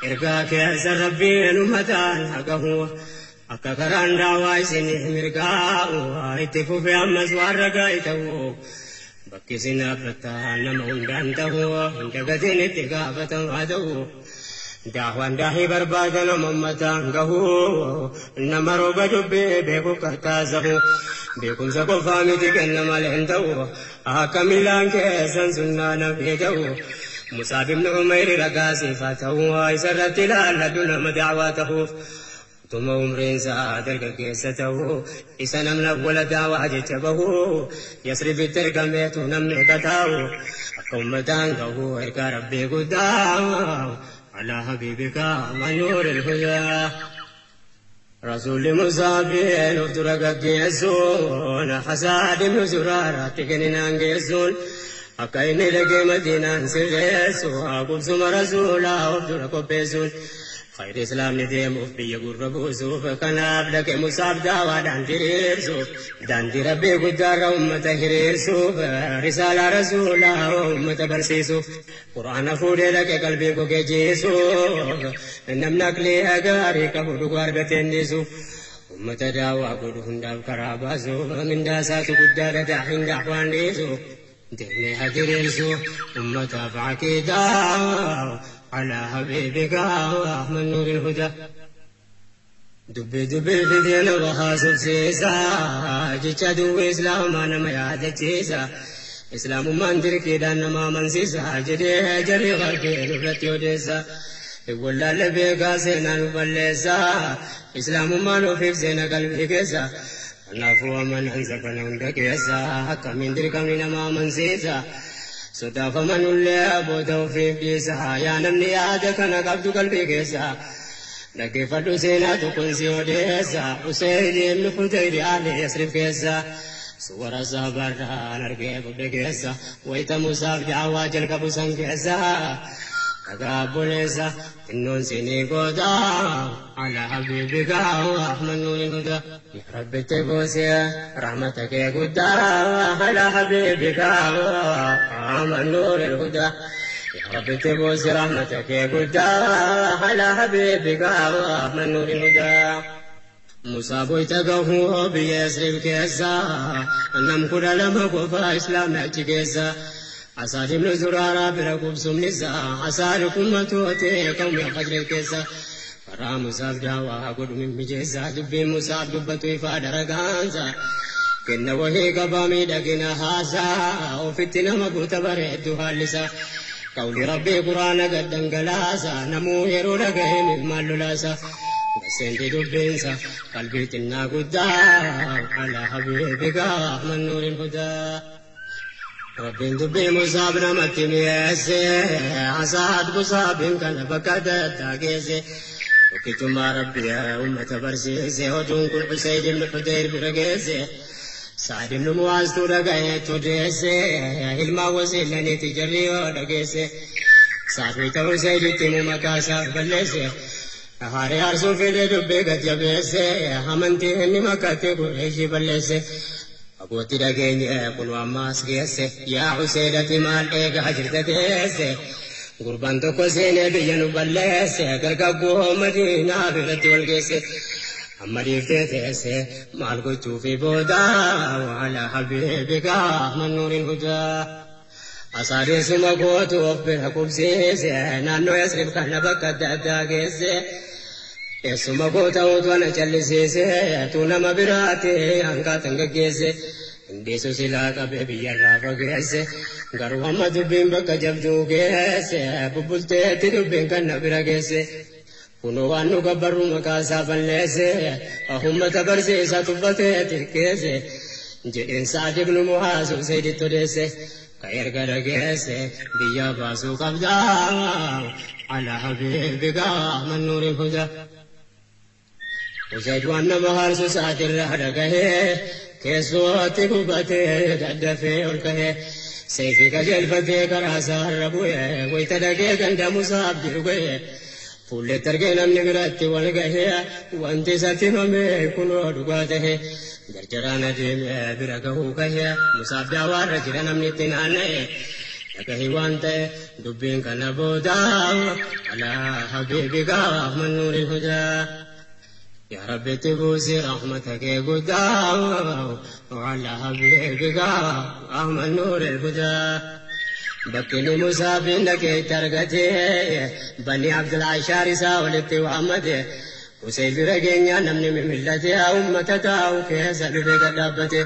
ergaa keessa Rabbiin uummataan haa gahu akka karaan daawaa isiniif mirgaa'u itti fufee ammas waan ragaa ta'u bakki isin dhaabbattan nama hundaan ta'u hunda gatiin itti gaafatamaa ta'u. Daawwan daahii barbaadan uummataan gahu nama rooba dubbii beeku kartaasahu beekumsa qofaa miti kenna malee hin ta'u akka miilaan keessan sunnaa namni ta'u Musaab ibn Umayr ragaa siif haa ta'u isarratti ilaalladhu nama daawaa ta'uuf utuma umriin isaa dargaggeessa ta'u isa namni awwala daawaa jecha bahu Yasribitti ergameetu namni qataa'u akka uummataan gahu ergaa Rabbii guddaa. على حبيبك ونور الهدى رسول مصابين ودرك جيسون حساد بن زرارة تكننا جيسون أكاين لك مدينة سريسو أقبسم رسولا ودرك بيسون خير إسلام نديم في يقول ربوسو فكناب لك مصاب دعوة دان تريرسو دان ربي قدر أمة هريرسو رسالة رسولا أمة برسيسو قرآن فودي لك قلبي كوكي نمنك لي أغاري كفودو غارغتين أمة دعوة قد هنداب كراباسو من داسات قدر داحين دعوان ديسو ديني هجريرسو أمة فعكيدا على حبيبك من نور الهدى دبي دبي في دين وخاص سيسا جيتشا دو إسلام أنا ما يادتيسا إسلام من دركي دان ما من سيسا جدي جري غربي نفلت يوديسا ولا لبيكا سينا نبليسا إسلام ما نفيف سينا قلبي كيسا نافو من أنزل نندكيسا حكا من دركا من ما من سيسا Sodaafamanullee abboota ofiif dhiisa yaa namni yaada kana qabdu qalbii keessa dhaggeeffadhu seenaa tokkoon si odeessa Useyn ibn Hudayr aali Yasrib keessa suwara sahabaarraan argee bubbe keessa wayita Musaaf daawaa jalqabu san keessa dhagaa obboleessa xinnoon sinii goota ala habiibika Ahmad nuuril hudaa yaa Rabbi itti buusee rahmata kee guddaa ala habiibika Ahmad nuuril hudaa يا رب تبوس رحمتك يا قدا على حبيبك من نور الهدى مصاب يتقهو بيسرب كيسا نم كل لما كفا إسلام كيسا عسى بن زرارة بركوب سمنسا عسى لكم توتي قوم خجر كيسا فرا مصاب دعوة قد من مجيسا دبي مصاب دبتو إفادة رقانسا كنا وهي قبامي دقنا هاسا وفتنا مقوت بريد هالسا قولي ربي قرآن قد انقلاسا نمو يرو لقهم مالو لاسا بسنتي دبينسا قلبي تنا قدا على حبيبك من نور الهدى ربي دبي مصاب نمت ميسي عساد مصاب كان بكد تاكيسي وكتما ربي أمة برسيسي ودون كل حسين بن حدير برقيسي سعد بن معاذ ترقيت تدريسي ilma wasiilaniiti jarri yoo dhageesse saafii ta'uu seejitti mu maqaa isaaf balleesse haaree aarsuu fedhe dubbii gad jabeesse amantii inni makkaatti Qureeshii balleesse abbootti dhageenye kun ammaas geesse yaa Huseedati maal eegaa jirta teesse gurbaan tokko seenee biyya nu balleesse dargaggoo Madiinaa biratti wal geesse. amma dhiiftee teesse maal gochuufi booda ala habiibika man nuuril hudaa. Asaadeessuma gootu of bira qubsiise naannoo Yasrib kana bakka adda addaa geesse. Eessuma koo ta'utu ana callisiise tuu nama biraate hanqaatan gaggeesse. Hindeessu silaa qabee biyyarraa fageesse garuu amma dubbiin bakka jabduu geesse bubbulteetti dubbiin kan na bira geesse. Kunoo waan nu gabbarru maqaa isaa balleesse ummata barsiisa tuffatee xiqqeesse jedheen Sa'ad ibnu Mu'aaz Usayditti odeesse. Ka erga dhageesse biyya baasuu qabda ala habiibika man nuuril hudaa. Usayd waan nama haarsu sa'aatirraa dhagahee keessootti gubatee daddafee ol kahee seefii qajeelfatee karaa isaarra bu'ee wayita dhagee ganda Musaaf jiru gahee fuulletti argee namni biratti wal gahee wanti isatti himame kunoo dhugaa tahee jarjaraan adeemee bira gahuu kahee Musaaf daawaarra jira namni itti naanna'e dhagahii waan ta'e dubbiin kana booda alaa habiibika man nuuril hudaa. يا رب تبوسي رحمتك قدا وعلى حبيبك أحمد نور الهدى. بكني مسافر لك ترقتي بني عبد العشار ساولتي وعمتي وسيد رقينيا نمني من ملتي أمة تاو كيس لفك دابتي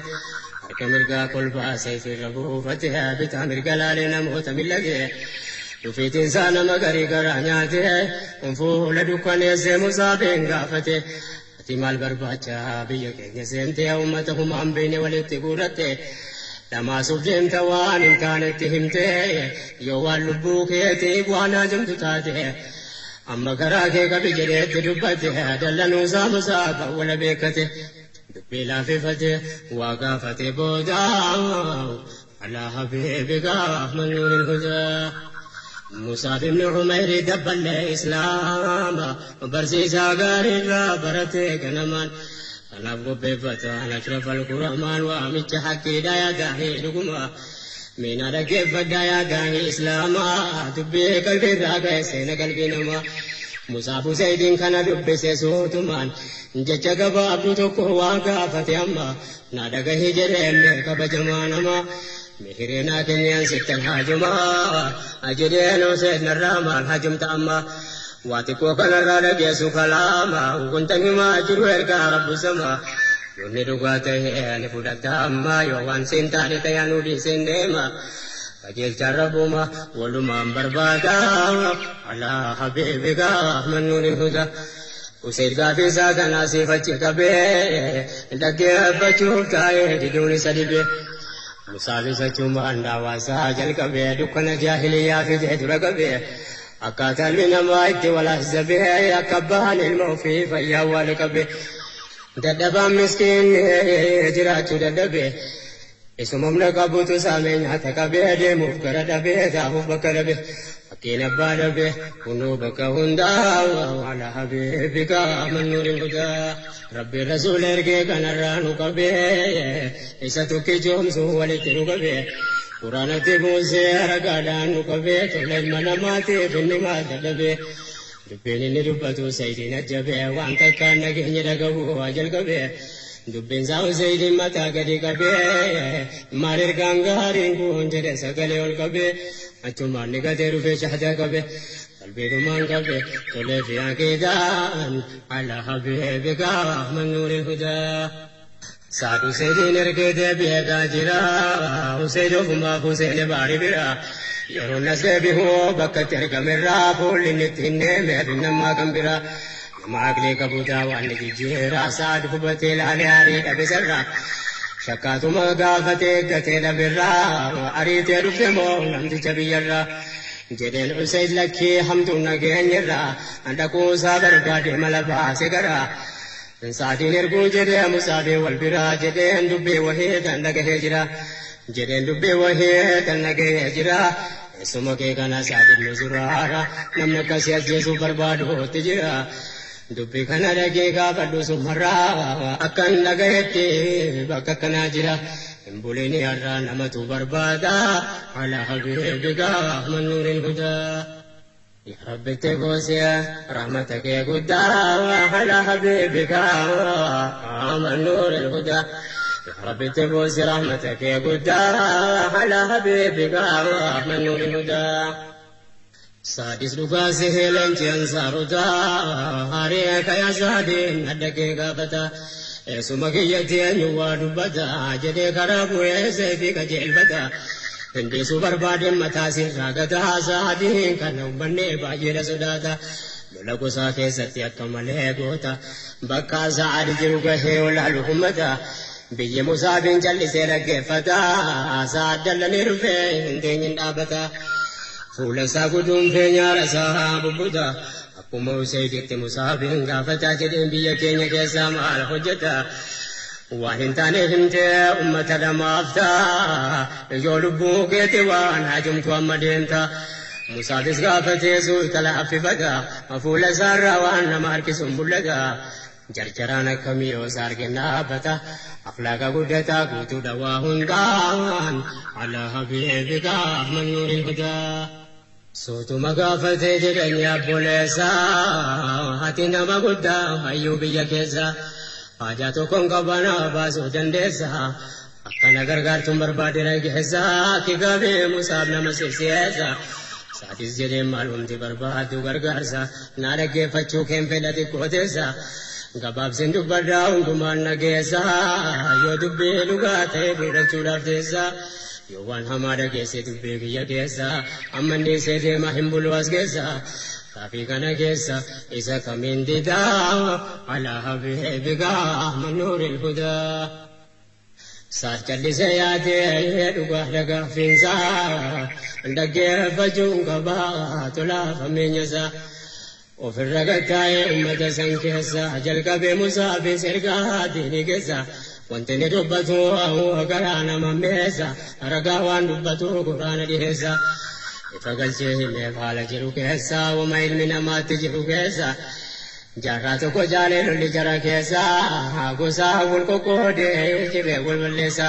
harka mirgaa kolfaa seefirra buufate bitaa mirga laalee namoota millate dhufiitiin isaa nama garii garaa nyaate fuula dukkaneessee Musaafeen gaafate ati maal barbaacha biyya keenya seentee uummata humaan beene walitti guurratte dhamaasuuf deemta waan hin taanetti himte yoo waan lubbuu keetiif waan hajamtu taate amma garaa kee qabi jedheetti dubbate dallanuusaa Musaaf awwala beekate dubbii laaffifate waa gaafate booda alaa habiibika man nuuril hudaa. Musaaf ibn Umayr dabballee Islaama barsiisaa gaariirraa baratee ganamaan kanaaf qopheeffataan ashraf al-quramaan waamicha hakkiidha yaadaanii dhuguma miina dhaggeeffadhaa yaadaanii Islaamaa dubbii qalbiirraa ka'e seena qalbii namaa. Musaaf Usaydiin kana dubbise suutumaan jecha gabaabduu tokko waa gaafate amma na dhagahi jedhee kabajamaa namaa. Mihirina keenyaan sittan hajumaa jedheen Usayd narraa maal hajumta amma waa xiqqoo kanarraa dhageessu kalaama wanta himaa jiru ergaa rabbu sama yoonni dhugaa ta'e ni fudhatta amma yoo waan siin taane ta'ee nu dhiiseen deema qajeelchaan rabbuma walumaan barbaada alaa habiibika man nuuril hudaa. Usayd gaafii isaa kanaa siifachi qabee dhaggeeffachuuf taa'ee diduun isa dhibee. Musaafis achumaan daawaasaa jalqabee dukkana jaahiliyyaa fidee dura qabee akkaataa ilmi namaa itti wal ahzabee akka abbaan ilma ofii fayyaa wal qabee dadhabaan miskiinni jiraachuu dadhabee isuma humna qabutu saamee nyaata qabee deemuuf gara dhabee taa'uuf bakka dhabee fakkiin abbaa dhabee kunuu bakka hundaa ala habiibika man nuuril hudaa. Rabbi rasuula ergee kanarraa nu qabee isa tokkichoomsu walitti nu qabee quraanatti buusee ragaadhaan nu qabee tola ilma namaatiif inni maal dadhabee dubbiin inni dubbatu Saydiin ajjabee waan takkaan nageenya dhagahuu waa jalqabee dubbiin isaa Usaydiin mataa gadi qabee maal ergaan gaariin kun jedhe sagalee ol qabee achumaan ni gatee dhufee shahdaa qabee. qalbiidhumaan qabe tolee fi aqiidaan ala habiibika man nuuril hudaa. Saad Usaydiin ergee deebi'ee jira Usayd ofumaaf Usayni baari bira yeroo nas deebi'u bakka itti argamerraa fuulli inni itti hin deemeef nammaa kan bira nama aqlii qabu daawaan ni jijjiira Saad hubatee ilaalee aarii dhabe sarraa shakkaatuma gaafatee eeggatee dhabirraa ariitee dhufte moo namticha biyyarraa. Jedheen Usayd lakkii hamtuun nageenyirraa dhaquusaa barbaade mala baase garaa. Sa'aatiin erguu jedhee Musaafii wal biraa jedheen dubbii wahii tan dhagahee jira. Jedheen dubbii wahii tan dhagahee jira. Eessuma kee kana Sa'ad ibnu Zuraara namni akkasii ajjeesuuf barbaaduutti jira. Dubbii kana dhagee gaafadhu sumarraa akkan dhagahetti bakka akkanaa jira. Hin bulini har'aa namatu barbaada ala habiibika man nuuril hudaa. يا رب تبوسي رحمتك يا قدام على حبيبك من نور الهدى. يا رب تبوسي رحمتك يا قدام على حبيبك من نور الهدى. Saadis dhugaa sihee leenci ansaarotaa haree kayaa saadiin adda kee gaafata. Eessuma kiyyatti eenyu waa dubbata jedhee karaa bu'ee seefii qajeelfata. Hindeessuu barbaadeen mataa sirraa gataa saadiin kana uummanni baay'eedha sodaata. Lola gosaa keessatti akka malee goota bakka sa'aadi jiru gahee olaalu ummata. Biyyi Musaabiin callisee dhaggeeffata sa'aad dallanii dhufee hin teenyin dhaabata. Fuula isaa guduunfee nyaara isaa bubbuta. Akkuma Usayditti Musaabiin gaafata jedheen biyya keenya keessaa maal hojjeta. Waan hin taane himtee uummata lamaaf ta'a. Yoo lubbuu keetti waan hajumtu amma deemta. Musaafis gaafatee suuta laaffifata. Fuula isaarraa waan nama harkisuun mul'ata. Jarjaraan akkamii yoo isa arge dhaabbata. Akhlaaqa guddataa guutuudha waa hundaan. Alaa habiibika man nuuril hudaa. Sootuma gaafatee jedhanii abboleessa. Ati nama guddaa hayyuu biyya keessa. Haajaa tokkoon qabanaa baasuu dandeessa. Akkana gargaartuun barbaade dhageessa. Kigabee Musaaf nama sirsiisa. Saatis jedhee maalumti barbaadu gargaarsa. Na dhaggeeffachuu keen fedha xiqqooteessa. Gabaabseen dubbadhaa hundumaan dhageessa. Yoo dubbii dhugaa ta'e fudhachuudhaaf teessa. Yoo waan hamaa dhageesse dubbii kiyya keessa. Amma inni isee deema hin bulu as keessa. Kaafii kana keessa isa kamiin didaa. Alaa habiibika manuuril hudaa. Saaf callisee yaadee dhugaa dhagaafiinsaa. Dhaggeeffachuun qabaa tolaaf hammeenyasaa. Ofirra gattaa'ee uummata san keessa jalqabee Musaafis ergaa diinii keessa. Wanti inni dubbatu garaa nama meessa. Ragaa waan dubbatu quraana dhiheessa. Ifa galchee himeef haala jiru keessa wama ilmi namaatti jiru keessa. Jaarraa tokko jaalee lolli jara keessa gosa wal qoqqoodee jiree wal balleessa.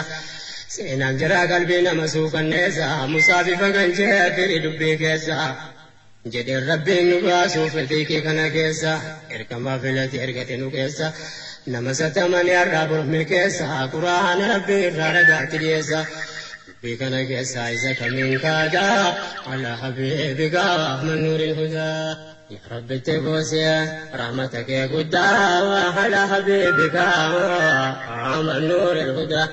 Seenaan jara qalbii nama suukanneessa Musaa bifa galchee firii dubbii keessa. Jedheen rabbiin nu baasuuf fiiqii kana keessa ergamaa filate ergate nu keessa. Nama satamanii har'aa bor milkeessa quraana rabbii irraa ragaatti dhiyeessa. Dubbii kana keessa isa kamiin kaadaa alaa habiibika manuuril hudaa. Yaa Rabbi boosee rahmata kee guddaa alaa habiibika manuuril hudaa.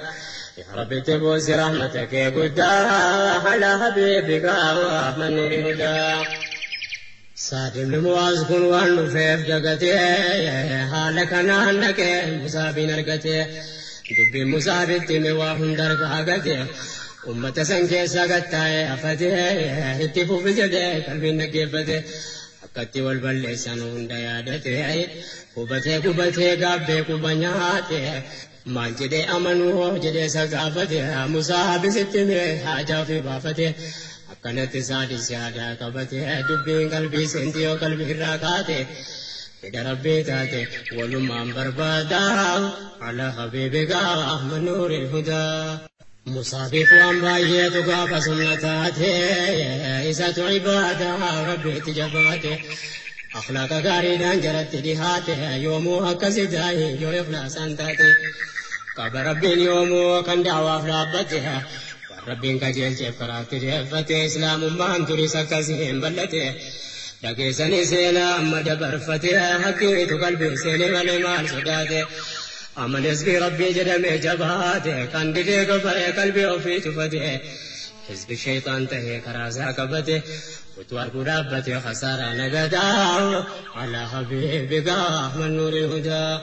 Yaa Rabbi boosee rahmata kee guddaa alaa habiibika manuuril hudaa. Saadimni Mu'aaz kun waan dhufeef dagatee haala kanaan dhaqee Musaabiin argatee dubbiin Musaabitti hime waa hunda argaa uummata san keessa gattaa'ee hafatee itti fufi jedhee qalbiin dhaggeeffate akkatti wal balleessan hunda yaadatee hubatee gubatee gaabbee quba nyaate maal jedhee amanuu jedhee isa gaafate Musaabisitti hime haajaa ofii baafate. Akkanatti saadis yaadaa qabate dubbiin qalbii seenti yoo qalbii irraa kaate fedha rabbii taate walumaan barbaada ala habiibika manuuril hudaa. Musaafiif waan baay'eetu gaafa sunna taate isatu ibaadaa rabbiitti jabaate. Akhlaaqa gaariidhaan jaratti dhihaate yoomuu akkasi taa'e yoo ikhlaasaan taate. Qaba rabbiin yoomuu kan daawaaf dhaabbate. Rabbiin qajeelcheef karaatti deeffate islaamummaan turis akkasii hin bal'ate. Dhageessanii seenaa amma dabarfate hakkiitu qalbii seenee malee maal sodaate. Amanis bi rabbii jedhamee jabaate kan didee gabaree qalbii ofii cufate. Hizbi shayxaan tahee karaa isaa qabate utuu arguu dhaabbate khasaaraa nagadaa alaa habiibika manuuril hudaa.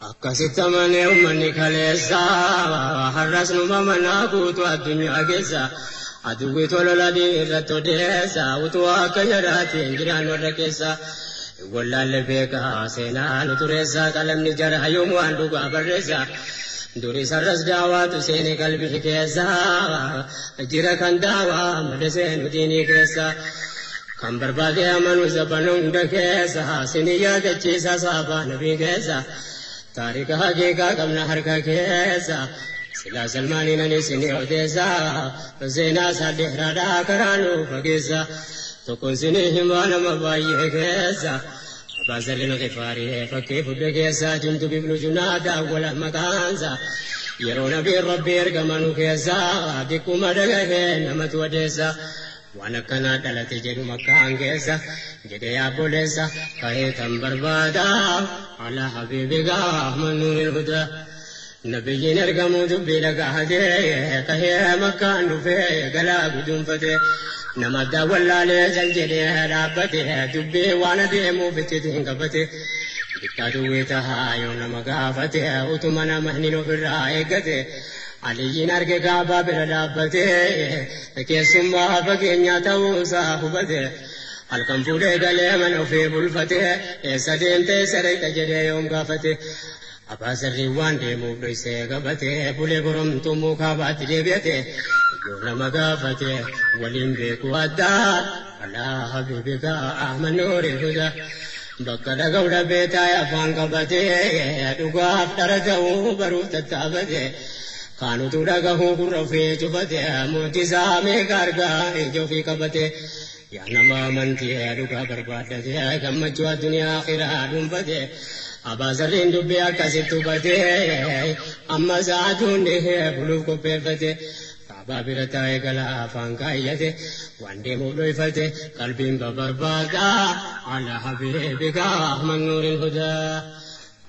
Akkasitti amanee uummanni kaleessa har'as numa manaa guutuu addunyaa keessa aduwwi tolola irratti odeessa utuu akka jaraatiin jiraan warra keessa. Wallaalle beekaa seenaa nu tureessa qalamni jara yoomuu waan dhugaa barreessa. Duris har'as daawaatu seenee qalbii keessa jira kan daawaa mada seenu diinii keessa. Kan barbaade amanu zabana hunda keessa sinii yaadachiisa saafaa nabii keessa. Taarika haqiiqaa qabna harka keessa silaa salmaaniin ani isinii odeessa seenaa isaa dheeraadhaa karaa nu fageessa tokkoon isinii himaa nama baay'ee keessa. Abbaa Zarrin Gifaarii fakkii fudhe keessa Jundub ibnu Junaadaa wala maqaansa yeroo nabiin rabbii ergamanu keessa dikkuma dhagahee namatu odeessa. Waan akkanaa dhalate jedhu makkaan keessa jedhe yaabboleessa ka'ee tan barbaada ala habiibiga Ahmad Nuuril Hudaa. Nabiyyiin ergamuu dubbii dhagahatee kahee makkaan dhufee galaa guduunfatee nama addaa wallaalee jal jedhee dhaabbate dubbii waan adeemuuf itti qabate. Bittaa duwwee tahaa yoo nama gaafate utuma nama hin ofirraa eeggate. Aliyyiin arge kaabaa bira dhaabbate keessummaa fageenyaa ta'uusaa hubate. Halkan fuudhee galee mana ofii bulfate eessa deemtee sareeta jedhee yoom gaafate. Abbaa Zarrii waan deemuuf dhoysee qabate bulee goromtuu mukaa baatti deebi'ate. Yoo nama gaafate waliin beeku addaa alaa habiibika Ahmad Nuuril Hudaa. Bakka dhaga'u dhabee taa'ee afaan qabatee dhugaaf dhara ta'uu baruuf tattaafate. Kaanutu dhagahuu gurra ofii cufate mootisaa meeqa argaa ija ofii qabate. Yaa nama amantii dhugaa barbaaddate gammachuu addunyaa akhiraa dhuunfate. Abbaa Zarriin dubbii akkasitti hubate amma sa'aatuun dhihee buluuf qopheeffate. Kaabaa bira taa'ee galaa afaan kaayyate waan deemuuf dhoyfate qalbiin babarbaada ala habiibika Ahmad Nuuril Hudaa.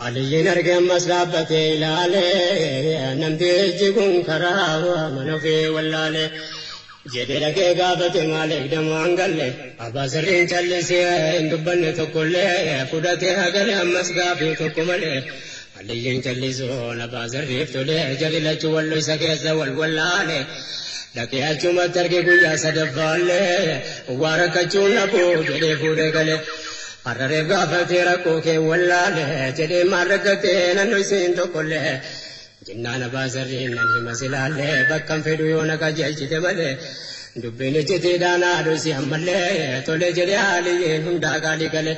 Aliyyiin arge ammas dhaabbatee ilaalee namtichi kun karaa mana ofii wallaalee. Jedhee dhaqee gaafate maal eegdamu hangalle Abbaa Zarriin callisee hin dubbanne tokkollee fudhatee hagale ammas gaafii tokko malee. Aliyyiin callisuun Abbaa Zarriif tolee jarri lachuu walloo isa keessa wal wallaale. Dhaqee achumatti arge guyyaa sadaffaallee waa rakkachuun dhabuu jedhee fuudhee gale. Har'areef gaafatee rakkoo kee wallaale jedhee maal rakkatee naannoo isiin tokkollee. Jennaan Abbaa Zarriin nan hima silaallee bakkan fedhu yoo na qajeelchite malee. Dubbiin ijjitiidhaan haadhu si ammallee tole jedhee Aliyyiin hundaa qaalii gale.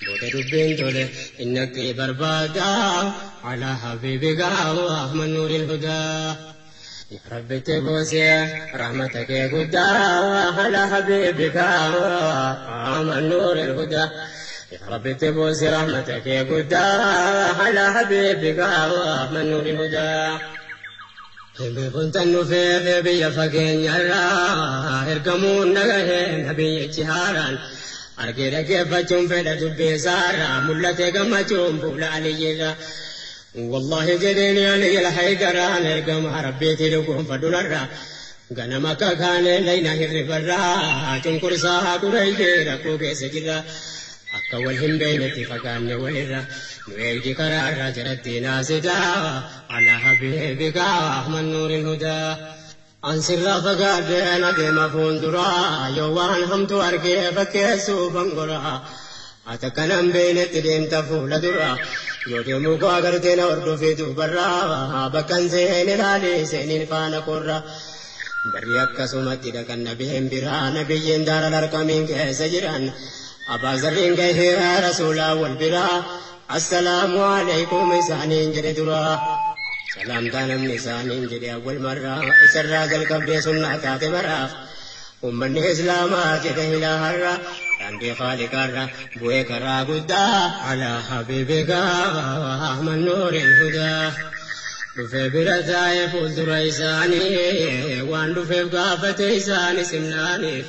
Booda dubbiin tole inni akka barbaada ala habiibika Ahmad Nuuril Hudaa. Yaa Rabbi tibuusee rahmata kee guddaa ala habiibika Ahmad Nuuril Hudaa. Yaa Rabbi tibuusee rahmata kee guddaa ala habiibika Ahmad Nuuril Hudaa. Beekumsa dhufee biyya fageenyarraa ergamuun dhagahee nabiyyichi haaraan argee dhaggeeffachuun fedha dubbii isaarraa mul'ate gammachuun fuula Aliyyiirraa. Wallaahi jedheen Aliyyi Haydaraan ergama Rabbiitii dhugoonfadhunarraa ganama akka kaanee layna hirribarraa cunqursaa Qurayshee rakkoo keessa jirra. Akka wal hin beeknetti fagaanne walirra nu eegdi karaarra jalatti naasidaa ala habiibika Ahmad Nuuril Hudaa. Ansirraa fagaadheen adeema fuulduraa yoo waan hamtu argee fakkeessuuf angoraa. Ati akkanan beeknetti deemta fuula dura yoo deemuu koo agartee na hordofee duubarraa bakkan seen ilaalee seeniin faana korra. Barri akkasumatti dhaqan nabiyyiin biraa nabiyyiin daara larqamiin keessa jiran. Abbaa Zarriin gahee rasuulaa wal biraa assalaamu alaikum isaaniin jedhe dura. Salaamtaa namni isaaniin jedhe awwal marraa isarraa jalqabdee sunnaa taate maraaf. Uummanni Islaamaa jedhe ilaaharra daandii Khaaliqaarra bu'ee karaa guddaa ala habiibika Ahmad Nuuril Hudaa. Dhufee bira taa'ee fuuldura isaanii waan dhufeef gaafate isaanii simnaaniif.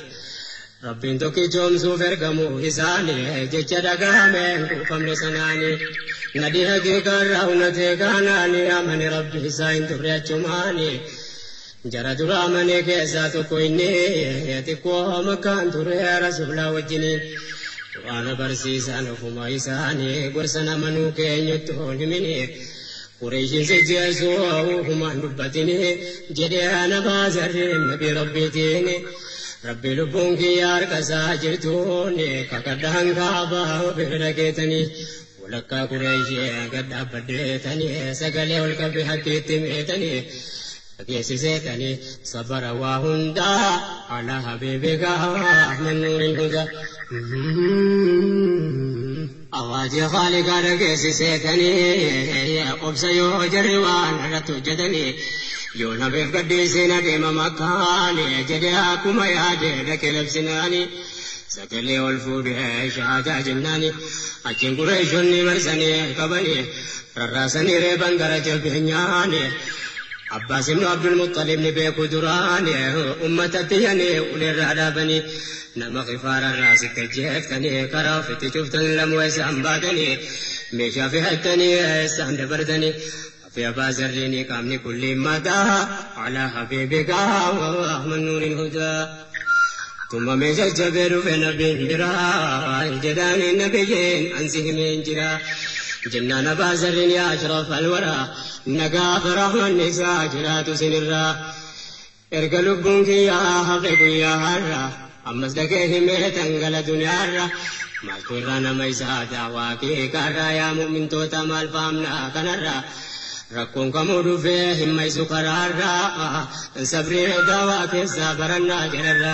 Rabbiin tokkichoomsuuf ergamuu isaanii jecha dhagahameen kuufamne sanaanii. Nadii haqiiqaarraa hunatee kaanaanii amane rabbi isaa hin turre achumaanii. Jara dura amanee keessaa tokko inni xiqqoo makkaan ture rasuulaa wajjiniin. Quraana barsiisan ofuma isaanii gorsa namanuu keenyutti hin himini. Qureeshiin sijjeessuu ofumaan dubbatini jedhee Abbaa Zarriin nabii Rabbiitiin. Rabbi lubbuun kiyya harka isaa jirtuun kakadhaan kaabaa bira dhageetanii walakkaa Qureeshii gad dhaabbadheetanii sagalee ol qabee hakkiitti meetanii dhageessiseetanii sabara waa hundaa ala habiibika Ahmad Nuuril Hudaa. Awaaji Khaaliqaa dhageessiseetanii obsa yoo jarri waan irratti hojjetanii yoo nabeef gaddiiseen adeema makkaanii jedhee akkuma yaade dhaqee labsinaanii sagalee ol fuudhee shahaadaa jennaani achiin Qureeshonni marsanii qabanii rarraasanii reeban gara jabeenyaanii. Abbaas ibnu Abdul Muttalib ni beeku duraani ummatatti yani ulirraa dhaabanii nama kifaararraa sitti jeeftanii karaa ofitti cuftan lamuu isaan baatanii meeshaa fe'attanii isaan dabartanii في أبا زريني قامني كل مدى على حبيبك من نور الهدى ثم من جبر في نبي برا جدان النبيين أنسه من جرا جنان أبا زرين يا أشرف الورى نقاف رحمة النساء جرات سنرا ارقى لبنك يا حقيق يا هرا أما صدقه ميتن قل دنيا ما ترانا ميسا دعواكي كرا يا مؤمن توتا مال فامنا كنرا rakkoon kamuu dhufee himma isu karaarraa sabrii daawaa keessaa barannaa jedharra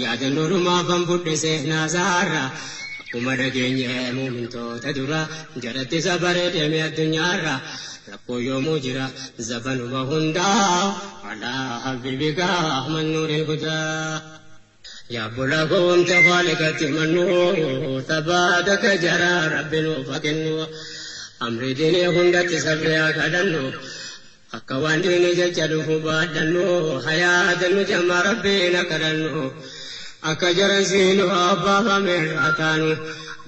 yaadannoo dhumaafan fudhise naasaarra akkuma dhageenye muumintoota dura jalatti sabaree deeme addunyaarra rakkoo yoomuu jira zabanuma hundaa alaa habiibika man nuuril hudaa. Yaa bulaa goomte khaalikatti mannuu tabaadaka jara rabbi nuuf haa kennu. Amri diinii hundatti sabree haa kadhannu akka waan diinii jecha dhufu baadhannu hayaatannu jamaa rabbiin akka kadhannu akka jaran siinu abbaafameerraa taanu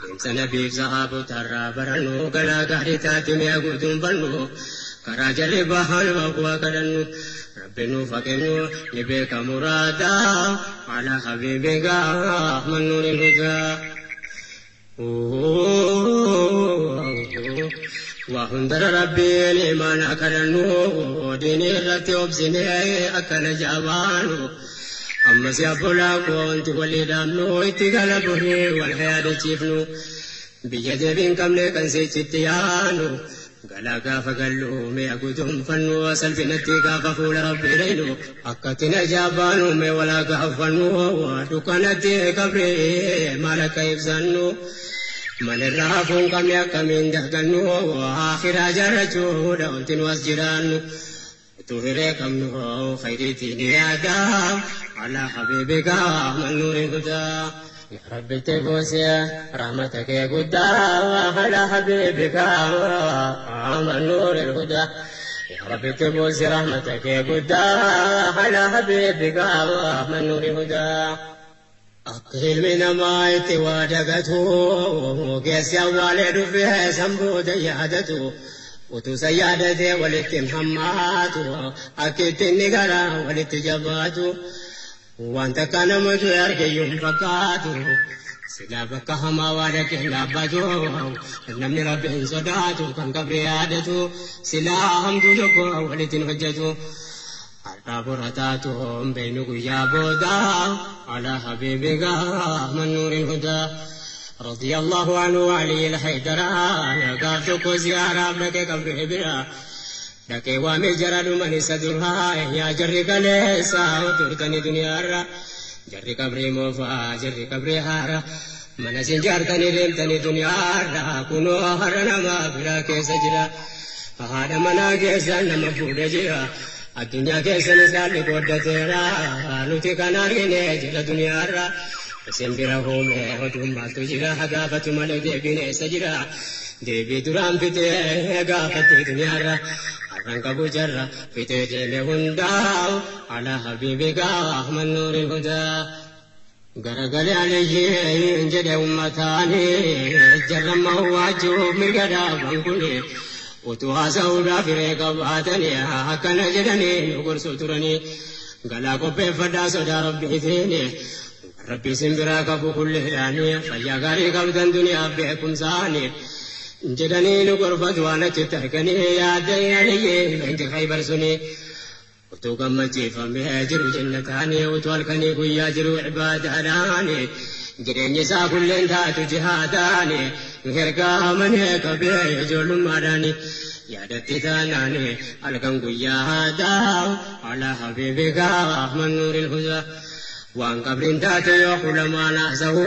deemsa nabiif sahaabotarraa barannu galaa gaarii taate mi'a guutuun bannu karaa jarri bahan waaquu kadhannu rabbi nuuf haa kennu ni beeka muraadaa alaa habiibikaa man nuuril hudaa. وهندر ربي لمن أكرنو ديني رتي أبسني أكل جابانو أما سيابولا كنت ولي دامنو اتقلبه والحياة تشيفنو بيد بين كم لكن سيتيانو قلا فقلو مي أقدم فنو سلفنتي كافول ربي ليلو أكتنا جابانو مي ولا كافنو دكانتي كبري مالك يفزنو من الرافون كم يكمن دهدنو آخر جرجو دونتن وسجرانو تهري كم خيرتي نيادا على حبيبك من نور الهدى يا رب تبوسي رحمتك يا قدا على حبيبك من نور الهدى يا رب تبوسي رحمتك يا قدا على حبيبك من نور الهدى Akka ilmi namaa itti waa dagatu keessi awwaalee dhufee sanboota yaadatu utuu san yaadatee walitti hin hammaatu akka itti inni garaa walitti jabaatu wanta akka nama du'e argeyyuu hin fakkaatu silaa bakka hamaa waa dhaqee dhaabbatu namni rabbi hin sodaatu kan qabri yaadatu silaa hamtuu tokko walitti hin hojjetu. Har'a beenu guyyaa booda ala habiibika man nuuril hudaa رضي الله عنه علي الحيدران gaaf tokko ziyaaraaf dhaqee qabri bira dhaqee waamee jara dhuman isa duraa yaa jarri kaleessa turtanii duniyaarra jarri qabrii moofaa jarri qabrii haara mana isin jaartanii deemtanii duniyaarra kunoo har'a nama biraa keessa jira haadha manaa keessa nama fuudhee jira. Addunyaa keessan isaalli qooddateera nuti kan argine jira duniyaarra isin bira hoome oduun maaltu jira gaafatu malee deebiin eessa jira deebii duraan fitee gaafatte duniyaarra har'an qabu jarra fitee deeme hundaa ala habiibika man nuuril hudaa. Garagalee aliyyiin jedhe ummataani jarramma waajuuf mirga dhaaban kuni. Utuu haasa'uudhaaf hiree qabaatanii akkana jedhanii nu gorsuu turanii galaa qopheeffadhaa sodaa rabbiitiin rabbi isin biraa qabu kulleedhaanii fayyaa gaarii qabdan duniyaaf beekumsaanii jedhanii nu gorfatu waan achitti arganii yaaddee aliyyee leenji Khaybar suni utuu gammachiifamee jiru jannataanii utuu halkanii guyyaa jiru ibaadaadhaanii jireenya isaa kulleen taatu jihaadaanii hergaa manee qabee ijoollummaadhaanii yaadatti taanaanii halkan guyyaa haadaa ala habiibika man nuuril hudaa waan qabriin taate yoo kulamaan haasa'u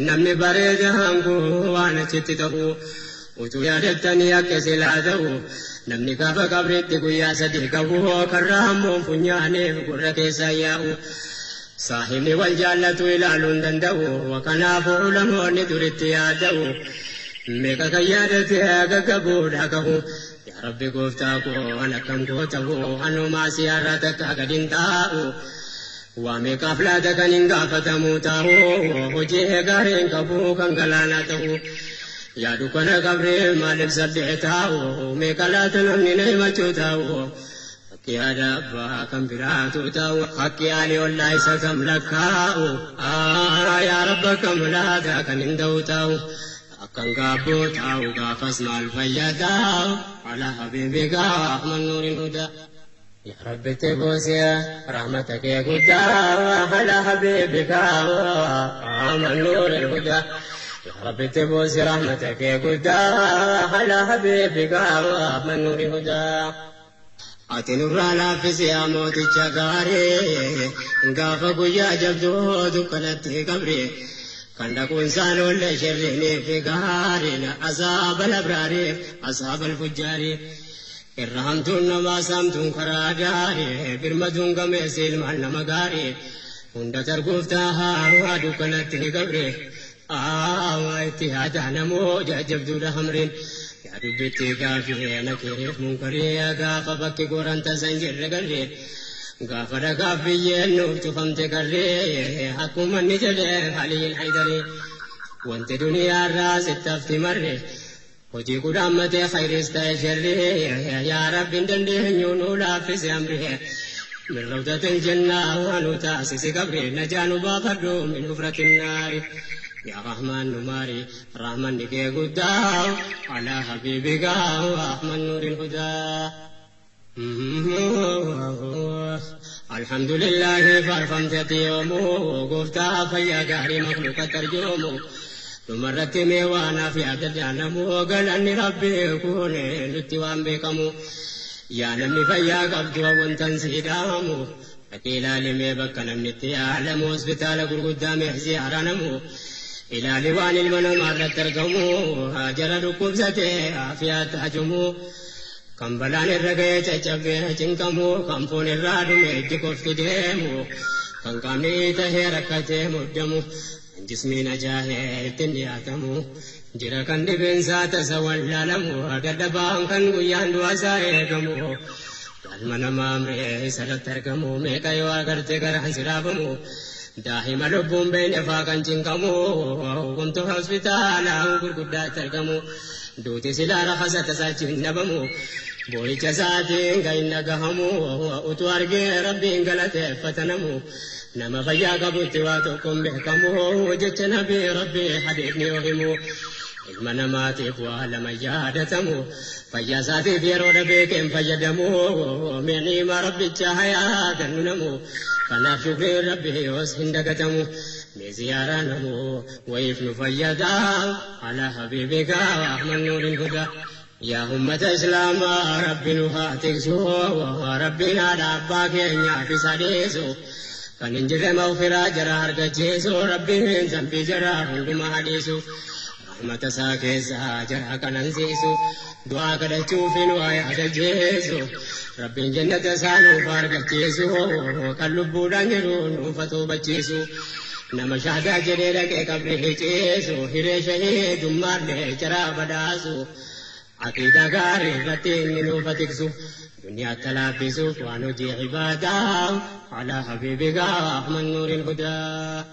namni bareeda hanguu waan achitti ta'u utuu yaadattanii akka silaa ta'u namni gaafa qabriitti guyyaa sadii qabu karraa hammoon funyaaniif gurra keessaa yaa'u. Saahibni wal jaallatu ilaaluu hin danda'u kanaafuu ulamoonni duritti yaada'u meeqa kan yaadate gaggabuudha qabu. Yaa Rabbi gooftaa koo an akkam gootahu anumaa siyaarraa takka gad hin taa'u. Waa meeqaaf laata kan hin gaafatamu taa'u hojii gaariin qabu kan galaanaa ta'u. Yaa dukkana qabree maaliif sadde'e taa'u meeqa laata namni na himachuu taa'u. Hakki haadha abbaa kan biraatu taa'u hakki haali ollaa isa kam lakkaa'u. Yaa Rabba kam laata kan hin ta'u taa'u. Akkan gaabboo taa'u gaafas maal fayyadaa ala habiibika Ahmad Nuuril Hudaa. يا رب تبوسي رحمتك يا قدا على حبيبك من نور الهدى. يا رب تبوسي رحمتك يا قدا على حبيبك من نور الهدى. Ati nurraa laaffisi yaa mooticha gaarii gaafa guyyaa jabduu dukkanatti qabri kan dhaquun isaan oolle shirriinii fi gaariin azaaba labraarii azaaba alfujjaarii. Irra hamtuun namaa saamtuun karaa gaarii birmaduun gameessi ilmaan nama gaarii hunda targuuf taa'aa dukkanatti qabri waa itti yaadaa namoo jajjabduudha hamriin. Yaa dubbitti gaafii nakiiriif munkarii gaafa bakki goran tasan jirre garree gaafa dhagaaf biyyeen nuuf cufamte garree akkuma inni jedhee Aliyin Haydarii wanti duniyaarraa sitti hafti marre hojii kudhaammatee khayriis ta'e sharrii yaa Rabbi hin dandeenyu nu laaffise amrii min rawdatil jannaa waan nu taasisi qabri najaa nu baafadhu min hufratin naari. يا رحمن نماري رحمن نكي قدا على حبيبك أحمد نور الهدى. الحمد لله فارفمت يومه قفتا فيا قهري مخلوق ترجومه ثم رتمي وانا في عدد عنمو قال أني ربي يكون نتوان بكمو يا نمني فيا قبض وانتن سيدامو Ati ilaalimee bakka namni itti yaalamu hospitaala gurguddaa meesii haranamu ilaali waan ilma namaa irratti argamu jara dhukkubsatee afiyaa taajumu kan balaan irra ga'ee caccabee cinqamu kan foon irraa dhume ijji qofti deemu kan qaamni tahee rakkatee muddamu kan jismiin ajaa'ee ittiin dhiyaatamu jira kan dhibeensaa tasa wallaalamu dadhabaan kan guyyaan du'aasaa eegamu. Ilma namaa amree isarratti argamu meeqa yoo agarte garaan si dhaabamu daa'ima lubbuun beekne faa kan cinqamu wanto hospitaala gurguddaatti argamu duuti silaa rafasa tasaachi hin dhabamu boo'icha isaatiin kan hin dhagahamu utuu argee rabbiin galateeffatanamu nama fayyaa qabutti waa tokkoon beekamu jecha nabii rabbii hadiifni yoo himu. Ilma namaatiif waa lama yaadatamu fayyaa isaatiif yeroo dhabee fayyadamu mi'ima rabbicha hayaa kennu namu kanaaf shukriin rabbi yoos hin dagatamu mee ziyaaraa namu wayiif nu fayyada ala habiibika Ahmad Nuuril Hudaa. Yaa ummata islaamaa rabbi nu haa tiksu rabbiin haadha abbaa keenyaaf isa dhiisu kan hin jirre mawfiraa jara argachiisu rabbiin zambii jara hundumaa hadhiisu. Rahmata isaa keessaa jara kanansiisu du'aa kadhachuufin waa yaadachiisu rabbiin jannata isaa nuuf argachiisu kan lubbuudhaan jiru nuuf tuubachiisu nama shahaadaa jedhee dhaqee qabri hiciisu hiree shahiidummaallee jara badhaasu aqiidaa gaarii irratti inni nuuf tiksu duniyaatti laaffisuuf waan hojii ibaadaa ala habiibika Ahmad Nuuril Hudaa.